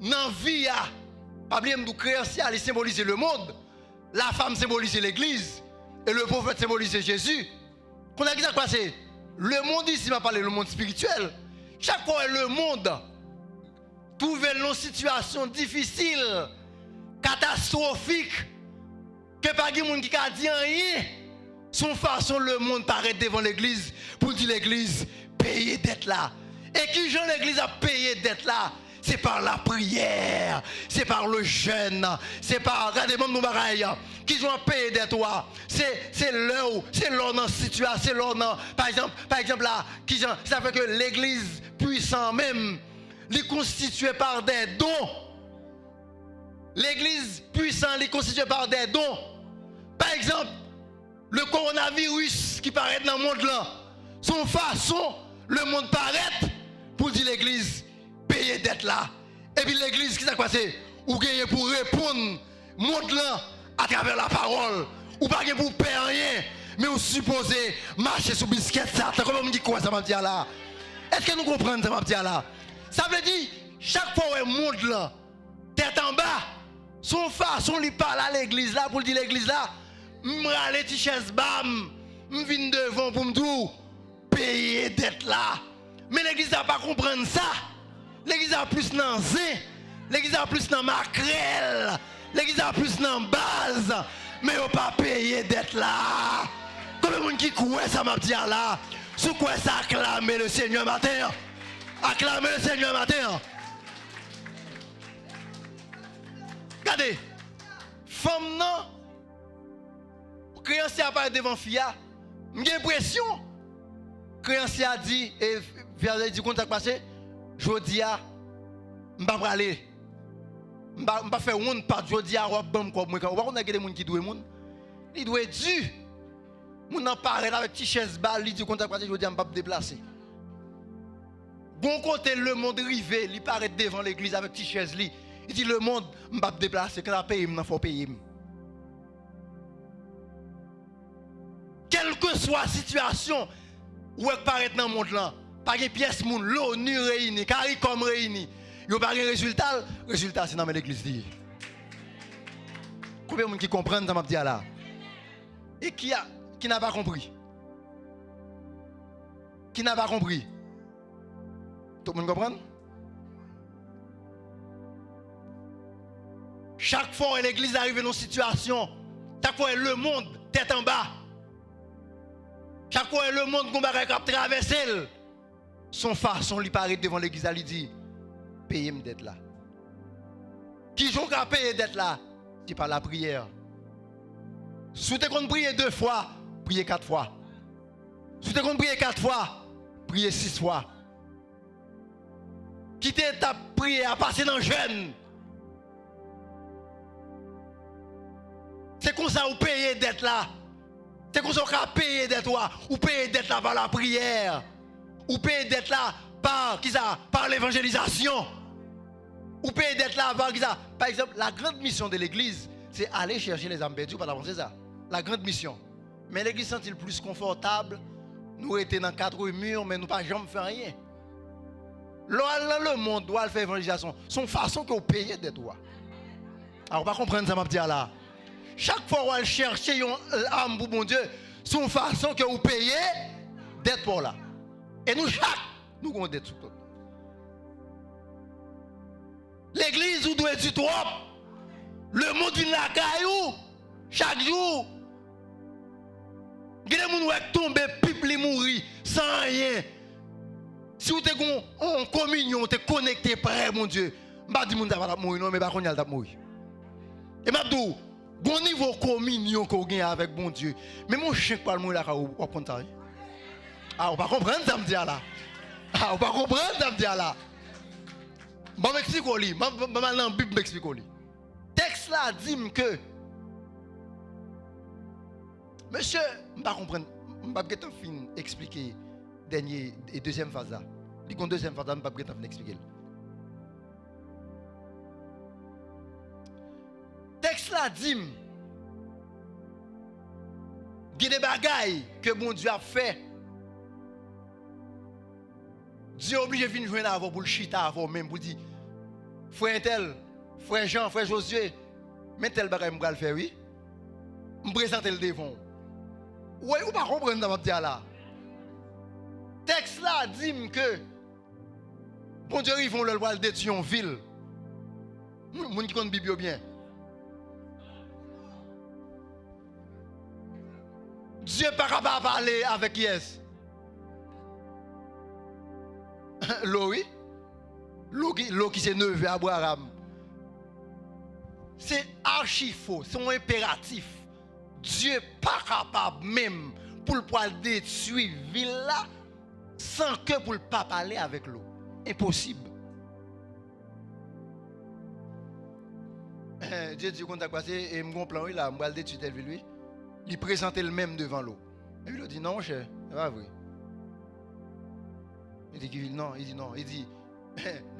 nan vi a, pa bliye m di w, kreyansye a, li senbolize lemonn, la femme senbolize legliz, e le prophète senbolize Jezi. Kounye a, kisa k pase? Lemonn isi, m ap pale lemonn espirityèl. Chak fwa w wè lemonn twouve l nan yon sitiyasyon difisil, katastwofik, ke pa gen moun ki ka di anyen, se yon fason lemonn parèt devan legliz pou l di legliz, peye dèt la. E kijan legliz ap peye dèt la? Se pa lapriyè, se pa le jèn, se pa, gade, ban m di w bagay, kijan w ap peye dèt ou a? Se, se lè w, se lè w nan sitiyasyon, se lè w nan, pa egzanp, pa egzanp la, kijan, sa fè ke legliz pwisan menm, li konstitye pa de don. Legliz pwisan, li konstitye pa de don. Pa egzanp, le kowonaviris ki parèt nan mond lan, se yon fason lemonn parèt pou di legliz, peye dèt la. Epi legliz, kisa k pase? Ou genyen pou reponn mond lan atravè lapawòl. Ou pa gen pou pè anyen, men ou sipoze mache sou biskèt sa. Tankou moun ki kwè sa m ap di a la. Èske nou konprann sa m ap di a la? Sa vle di, chak fwa w wè mond lan tèt anba, se yon fason li pale a legliz la pou l di legliz la, m rale ti chèz ba m, m vin devan w pou m di w, peye dèt la. Men legliz la pa konprann sa. Legliz la plis nan zen. Legliz la plis nan makrèl. Legliz la plis nan baz. Men yo pa peye dèt la. Konbyen moun ki kwè sa m ap di a la? Si w kwè sa, aklame le Senyè maten an. Aklame le Senyè maten an. Gade, fanm nan, kreyansye a parèt devan fi a. M gen enpresyon kreyansye a di, e fi a di, konn sa k pase? Jodi a, m pa prale. M pa, m pa fè wonn pat, jodi a w ap ban m kòb mwen. Ou pa konn gen de moun ki dwe moun? Li dwe di. Moun nan parèt avèk ti chèz ba l, li di, konn sa k pase? Jodi a, m p ap deplase. Gon kote lemonn rive, li parèt devan legliz avèk ti chèz li. Li di, lemonn, m p ap deplase, kanta peye m nan, fò w peye m. Kèlkeswa sitiyasyon ou wè k parèt nan mond lan, pa gen pyès moun, l'ONU reyini, CARICOM reyini, yo pa gen rezilta l, rezilta a se nan men legliz li ye. Konbyen moun ki konprann sa m ap di a la? Et qui a, qui n'a pas compris? Qui n'a pas compris? Tout moun konprann? Chak fwa w wè legliz la rive nan yon sitiyasyon, chak fwa w wè lemonn tèt anba, chak fwa w wè lemonn gon bagay k ap travèse l, se yon fason li parèt devan legliz la, li di, peye m dèt la. Kijan w ka peye dèt la? Se pa lapriyè. Si w te konn priye de fwa, priye kat fwa. Si w te konn priye kat fwa, priye sis fwa. Kite etap priyè a, pase nan jèn. Se konsa ou peye dèt la. Se konsa w ka peye dèt ou a. Ou peye dèt la pa lapriyè. Ou peye dèt la pa, kisa? Pa levanjelizasyon. Ou peye dèt la pa, kisa? Pa egzanp, la grande mission de l'église, se ale chèche lèzam pèdi, ou pa ta panse sa? La grande mission. Men legliz santi l plis konfòtab, nou rete nan kat mi, men nou pa janm fè anyen. Lè w al nan lemonn, w al fè evanjelizasyon, se yon fason ke w peye dèt ou a. A, ou pa konprann sa m ap di a la. Chak fwa w al chèche yon, euh, àm pou Bondye, se yon fason ke w peye dèt pa w la. E nou chak, nou gen yon dèt sou kont nou. Legliz, ou dwe di twòp. Lemonn vin lakay ou chak jou. Gen de moun ou wè k tonbe, pip, li mouri san anyen. Si w te gen yon, yon kominyon, w te konekte prè Bondye, m pa di moun sa pa t ap mouri non, men pa kounye a l t ap mouri. E m ap di w, gon nivo kominyon ke w gen avèk Bondye. Menm yon chen k pral mouri lakay ou, w ap konn sa, wi. A, ou pa konprann sa m di a la. A, ou pa konprann sa m di a la. Ban m eksplike w li. Ban, ban, ban m al nan Bib, m eksplike w li. Tèks la di m ke, mesye, m pa konprann, m p ap gentan fin eksplike dènye e dezyèm faz la. Li gon dezyèm faz la, m p ap gentan fin eksplike l. Tèks la di m, gen de bagay ke Bondye ap fè. Dye oblije vin jwenn avè w pou l chita avè w menm, pou l di, frè entèl, frè Jan, frè Jozye, men tèl bagay m pral fè, wi. M prezante l devan w. Ou wè, ou pa konprann sa m ap di a la. Tèks la di m ke Bondye rive yon lè l pral detwi yon vil. Moun, moun ki konn Bib yo byen. Dye pa ka pa pale avèk kiyès? Lo, wi. Lo ki, Lo ki se neve Abraram. Se achi fo, se yon enperatif. Dye pa kapab menm pou l pral detwi vil la san ke pou l pa pale avèk Lo. Enposib. Dye di, konn sa k pase, e m gon plan, wi, la, m pral detwi tèl vil, wi. Li prezante l menm devan Lo. Epi Lo di, non, monchè, se pa vre. Li di, ki vil? Non, li di, non. Li di,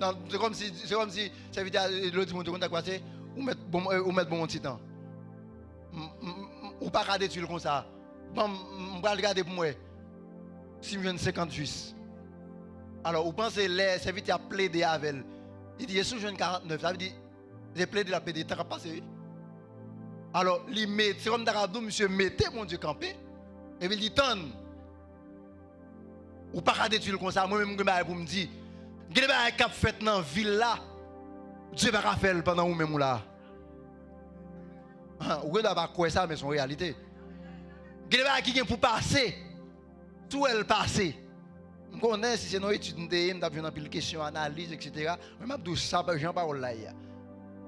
non, se kòmsi, se kòmsi sèvitè a, Lo di, Bondye, konn sa k pase, ou mèt bon, ou mèt bon yon ti tan. M, m, m, ou pa ka detwi l konsa. Ban m, m pral gade pou m wè si m jwenn senkant jis. Alò, ou panse lè sèvitè a ap plede avè l, li di, e si w jwenn karantnèf, sa vle di, se plede l ap plede, tan k ap pase, wi. Alò, li met, se kòm ta ka di w, misye mete Bondye kanpe, epi l di, tann. Ou pa ka detwi l konsa, mwen menm m gen bagay pou m di. Gen de bagay k ap fèt nan vil la, Dye pa ka fè l pandan ou menm ou la. Ou gen dwa pa kwè sa, men se yon reyalite. Gen de bagay ki gen pou pase, si w wè l pase. M konnen si se nan etid m te ye, m t ap jwenn anpil kesyon, analiz, etsetera. Men m ap di w sa, jan pawòl la ye a.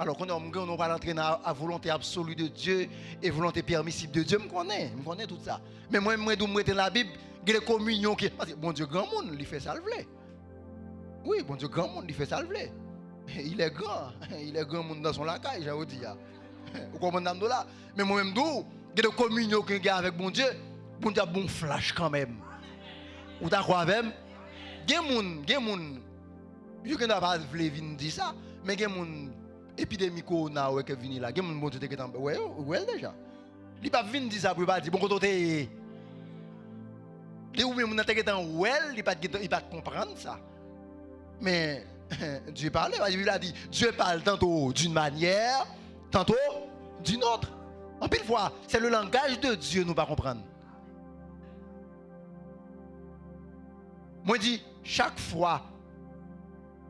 Alò, kounye a, m gen nou pral antre nan a volonte absoli de Dye e volonte pèmisib de Dye. M konnen, m konnen tout sa. Men mwen, mwen di w, m rete nan Labib, gen de kominyon ki, paske Bondye granmoun, li fè sa l vle. Wi, Bondye granmoun, li fè sa l vle. Il est grand, il est granmoun dans son lakay, jan yo di a. Ou konprann sa m di w la? Men mwen menm tou, gen de kominyon ke gen avèk Bondye, Bondye ap ba w flash kanmenm. Ou dakò avè m? Gen moun, gen moun, yo gen dwa pa vle vin di sa, men gen moun, epidemi kowona wè k ap vini la, gen moun Bondye te gentan wè yo, wè l deja. Li p ap vin di sa pou yo pa di, bon, kote w te ye? Li, oubyen moun nan te gentan wè l, li pa t gentan, li pa t konprann sa. Men, Dye pale, paske Bib la di, Dye pale tanto d'une manière, tanto d'une autre. Anpil fwa, se le langaj de Dye nou pa konprann. Mwen di, chak fwa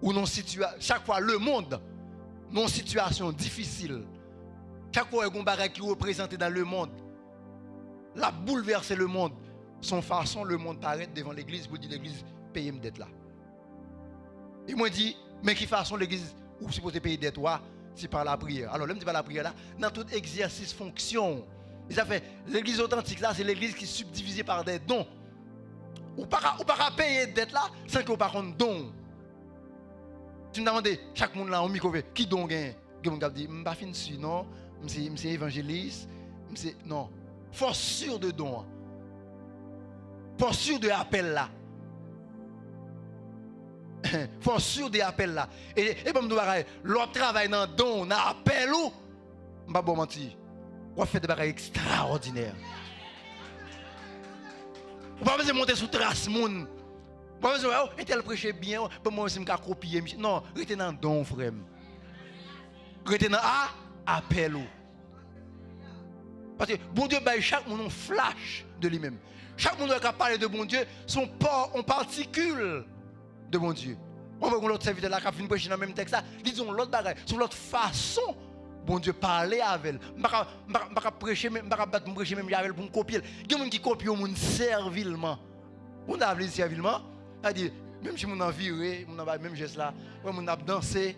ou nan sitiya-, chak fwa lemonn nan yon sitiyasyon difisil, chak fwa w wè gon bagay ki reprezante nan lemonn, l ap boulvèse lemonn, se yon fason lemonn parèt devan legliz pou l di legliz, peye m dèt la. E mwen di, men ki fason legliz ou sipoze peye dèt ou a, se pa lapriyè. Alò, lè m di pa lapriyè la, nan tout egzèsis fonksyon w. E sa fè, legliz otantik la, se legliz ki sibdivize pa dè don. Ou pa ka, ou pa ka peye dèt la san ke w pa konn don w. Si m ta mande chak moun la yon mikwo, ki don w genyen? Gen moun k ap di, m pa fin si non, m se, m se evanjelis, m se, non. Fò w si de don an. Fò w si de apèl la. Fò w si de apèl la. E, e ban m di w bagay, lè w ap travay nan don w, nan apèl ou, m p ap ba w manti, w ap fè de bagay ekstraòdinè. Ou pa bezwen monte sou tras moun. Ou pa bezwen wè, oh, entèl preche byen, oh, ban m wè si m ka kopye misye. Non, rete nan don w, frè m. Rete nan a, apèl ou. Paske Bondye bay chak moun yon flash de li menm. Chak moun wè k ap pale de Bondye, se yon pa, yon patikil de Bondye. Ou wè yon lòt sèvitè la k ap vin preche nan menm tèks la, li di yon lòt bagay, se yon lòt fason Bondye pale avè l. M pa ka, m pa ka, m pa ka preche, men m pa ka bat pou m preche menm jan avè l pou m kopye l. Gen moun ki kopye yon moun sèvilman. Ou konn sa vle di sèvilman? Sa vle di, menm si moun nan vire, moun nan bay menm jès la, wè moun nan ap danse,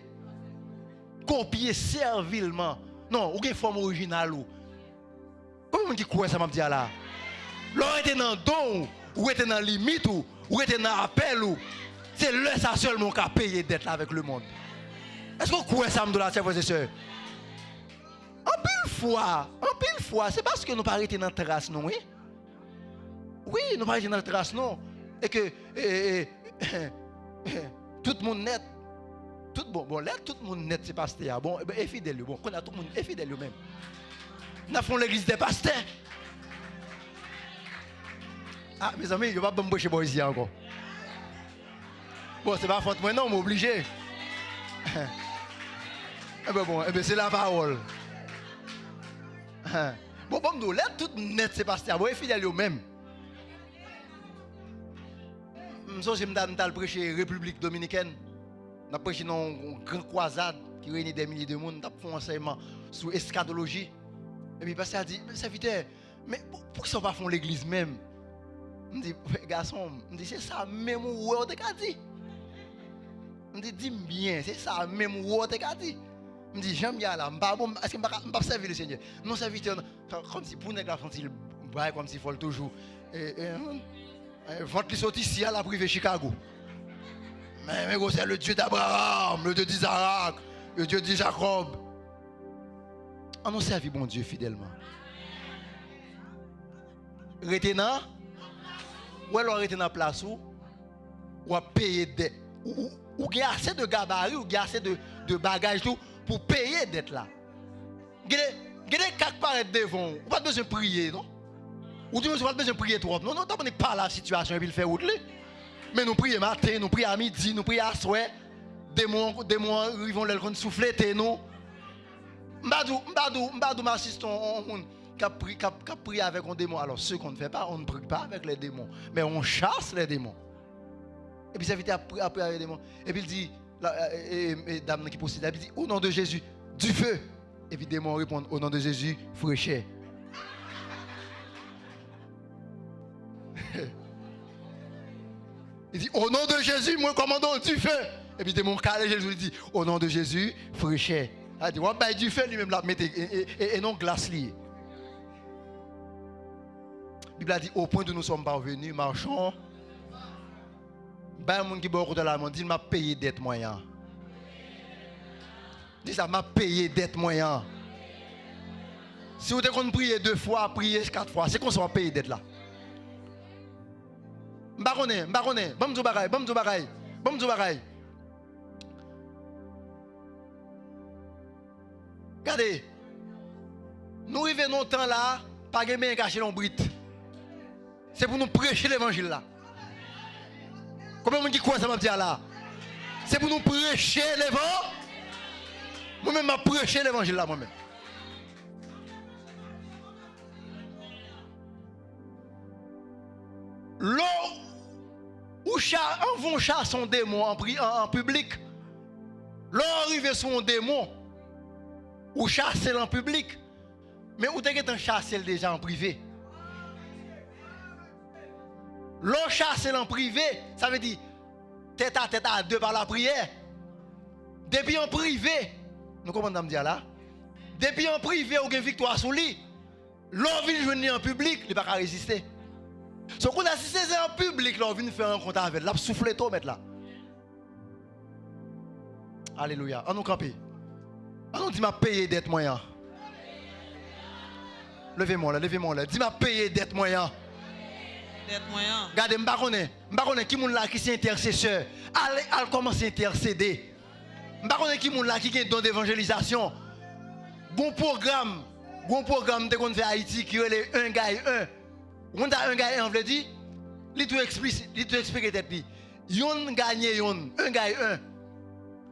kopye sèvilman. Non, ou gen fòm orijinal ou. Konbyen moun ki kwè sa m ap di a la? Lè w rete nan don w, ou rete nan limit ou, ou rete nan apèl ou, se lè sa sèlman w ka peye dèt la avèk lemonn. Èske w kwè sa m di w la, chè frè e sè? Anpil fwa, anpil fwa, se paske nou pa rete nan tras nou, wi. Wi, nou pa rete nan tras nou. E ke, e, e, e, tout moun nèt. Tout, bon, bon, lè tout moun nèt se pastè a. Bon, e fidèl yo. Bon, kounye a tout moun e fidèl yo menm. N ap fè yon legliz de pastè. Ah, mezanmi, yo p ap ban m preche bò isi a ankò. Bon, se pa fòt mwen non, m oblije. Enben bon, enben se lapawòl. Bon, bon, m di w, lè tout nèt se pastè a, bon, e fidèl yo menm. M sonje m t al, m t al preche Repiblik Dominikèn. N ap preche nan yon gran kwazad ki reyini dè milye de moun. N t ap fè yon ansèyman sou eskatoloji. Epi pastè a di, sèvitè, men pou, poukisa w pa fè yon legliz menm? M di, gason m, m di, se sa menm ou wè w te ka di. M di, di m byen, se sa menm ou wè w te ka di. M di, jan m ye a la, m pa bon, èske m pa ka, m p ap sèvi Lesenyè? Non, sèvitè, non. Kò-, kòmsi pou nèg la santi l bay, kòmsi fò l toujou. E, e, e, vant li soti isi a, l ap rive Chicago. Men, men, c'est le Dieu d'Abraham, le Dieu d'Isaac, le Dieu de Jacob. An nou sèvi Bondye fidèlman. Rete nan, wè lè w rete nan plas ou, w ap peye dèt. Ou, ou, ou gen ase de gabari, ou gen ase de, de bagaj tou pou peye dèt la. Gen de, gen de ka k parèt devan w, ou pa t bezwen priye, non. Ou di, "Mesye, ou pa t bezwen priye twòp." Non, non, tanpri pale a sitiyasyon epi l fè wout li. Men nou priye maten, nou priye a midi, nou priye aswè. Demon, demon an rive yon lè l konn souflete nou. M pa di w, m pa di w, m pa di w m asiste yon, yon moun k ap pri-, k ap, k ap priye avèk yon demon. Alò, ce qu'on ne fait pas, on ne prie pas avec les démons. Mais on chasse les démons. Epi sèvitè ap pri-, ap priye avèk demon. Epi l di, la, e, e, e, dam nan ki posede a, epi di, "Au nom de Jésus, du feu." Epi demon an reponn, "Au nom de Jésus, frechè." Li di, "Au nom de Jésus, mwen kòmande w, du feu." Epi demon kale je l, li di, "Au nom de Jésus, frechè." Sa di, w ap bay dife, li menm l ap mete, e, e, e, e non glas li ye. Bib la di, "Au point d'où nous sommes parvenus, marchons." Bay moun ki bò kote la, men di l, "M ap peye dèt mwen an." Di sa, "M ap peye dèt mwen an." Si w te konn priye de fwa, priye kat fwa. Se konsa w ap peye dèt la. M pa konnen, m pa konnen. Ban m di w bagay, ban m di w bagay, ban m di w bagay. Gade, nou rive nan yon tan la, pa gen benyen kache lonbrit. Se pou nou preche levanjil la. Konbyen moun ki kwè sa m ap di a la? Se pou nou preche levan-, mwen menm, m ap preche levanjil la, mwen menm. Lè w cha-, anvan w chase yon demon an pri-, an, an piblik, lè w rive sou yon demon, ou chase l an piblik, men ou te gentan chase l deja an prive. Lè w chase l an prive, sa vle di tèt a tèt, a de, pa lapriyè. Depi an prive, nou konprann sa m di a la? Depi an prive, ou gen viktwa sou li. Lè w vin jwenn li an piblik, li pa ka reziste. So, kounye a, si se, se an piblik lè w vin fè rankont avè l, l ap souflete w, mèt la. Alelouya. An nou kanpe. An nou di, "M ap peye dèt mwen an." Leve men w la, leve men w la. Di, "M ap peye dèt mwen an." Dèt mwen an. Gade, m pa konnen. M pa konnen ki moun la ki se entèsesè. Al, al kòmanse entèsede. M pa konnen ki moun la ki gen don devanjelizasyon. Gon pwogram, gon pwogram m te konn fè Ayiti ki rele un gagne un. Ou konn sa un gagne un vle di? Li tou eksplis-, li tou eksplike tèt li. Yonn ganye yonn, un gagne un.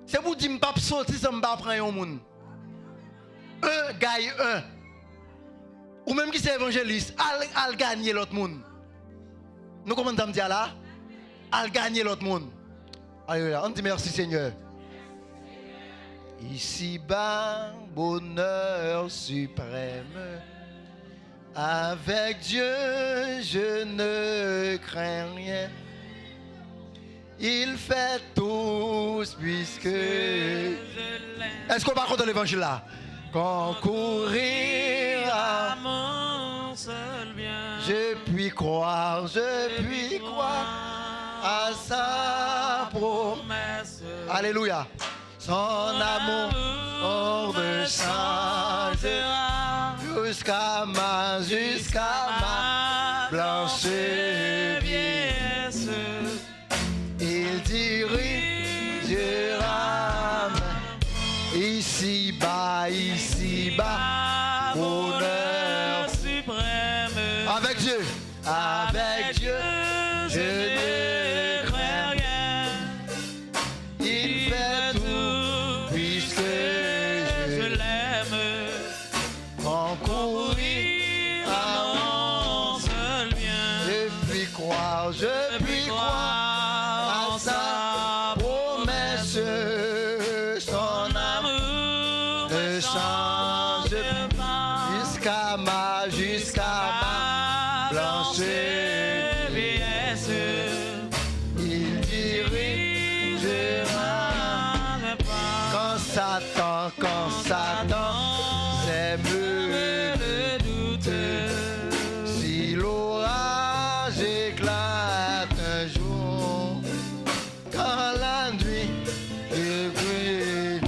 Se pou di m p ap soti san m pa pran yon moun. Un gagne un. Ou menm ki se evanjelis, al, al ganye lòt moun. Nou konprann sa m di a la? Al ganye lòt moun. Alelouya. Ann di, "Mèsi, Senyè." Ici-bas, bonheur suprême. Avec Dieu, je ne crains rien. Il fait tout puisque... Èske w pa kontan levanjil la? Concourir à mon seul bien. Je puis croire, je puis croire à sa promesse. Alelouya. Son amour ne changera jusqu'à ma, jusqu'à ma blanche vieillesse. Il dirigera ma, ici-bas, ici-bas, bonheur suprême. Avec Dieu. Avec Dieu, je ne crains rien. Il fait tout, puisque je l'aime. Concourir à mon seul bien. Je puis croire, je puis croire à sa promesse. Son amour ne change pas. Jusqu'à ma, jusqu'à ma blanche vieillesse. Il dirigera mes pas. Quand Satan, quand Satan sème le doute, si l'orage éclate un jour, quand la nuit est grise.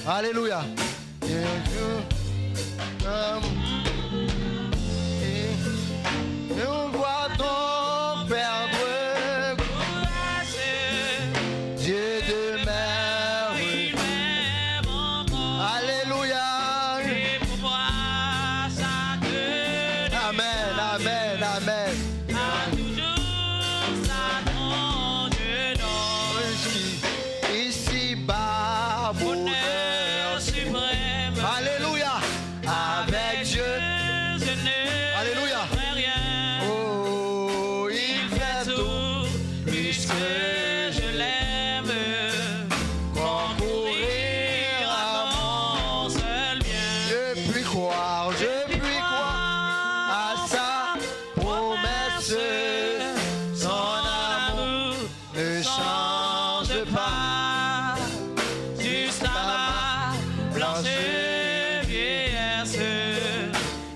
Alelouya. Et on voit ton perdre. Dieu demeure. Alelouya. Amen, amen, amen. Ici-bas, bonheur suprême. Alelouya. Avec Dieu, je ne crains rien. Oh, il fait tout, puisque je l'aime. Concourir à mon seul bien. Je puis croire, je puis croire à sa promesse. Son amour ne change pas. Jusqu'à ma blanche vieillesse,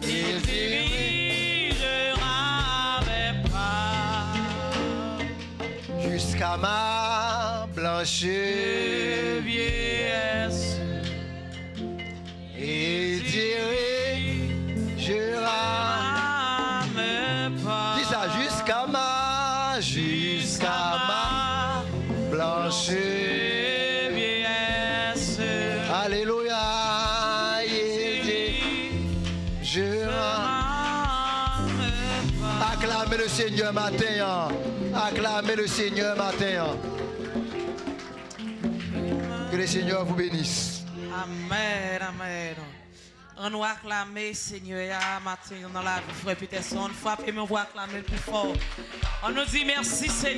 il dirigera mes pas. Jusqu'à ma blanche vieillesse. Et dirigera mes pas. Dis ça, jusqu'à ma, jusqu'à ma blanche vieillesse. Alelouya. Et dirigera mes pas. Aklame le Senyè maten an. Aklame le Senyè maten an. Que le Seigneur vous bénisse. Amen, amen. Ann nou aklame Senyè a maten nan lavi frè Peterson. Frape men w pou aklame l pi fò. Ann nou di mèsi Senyè.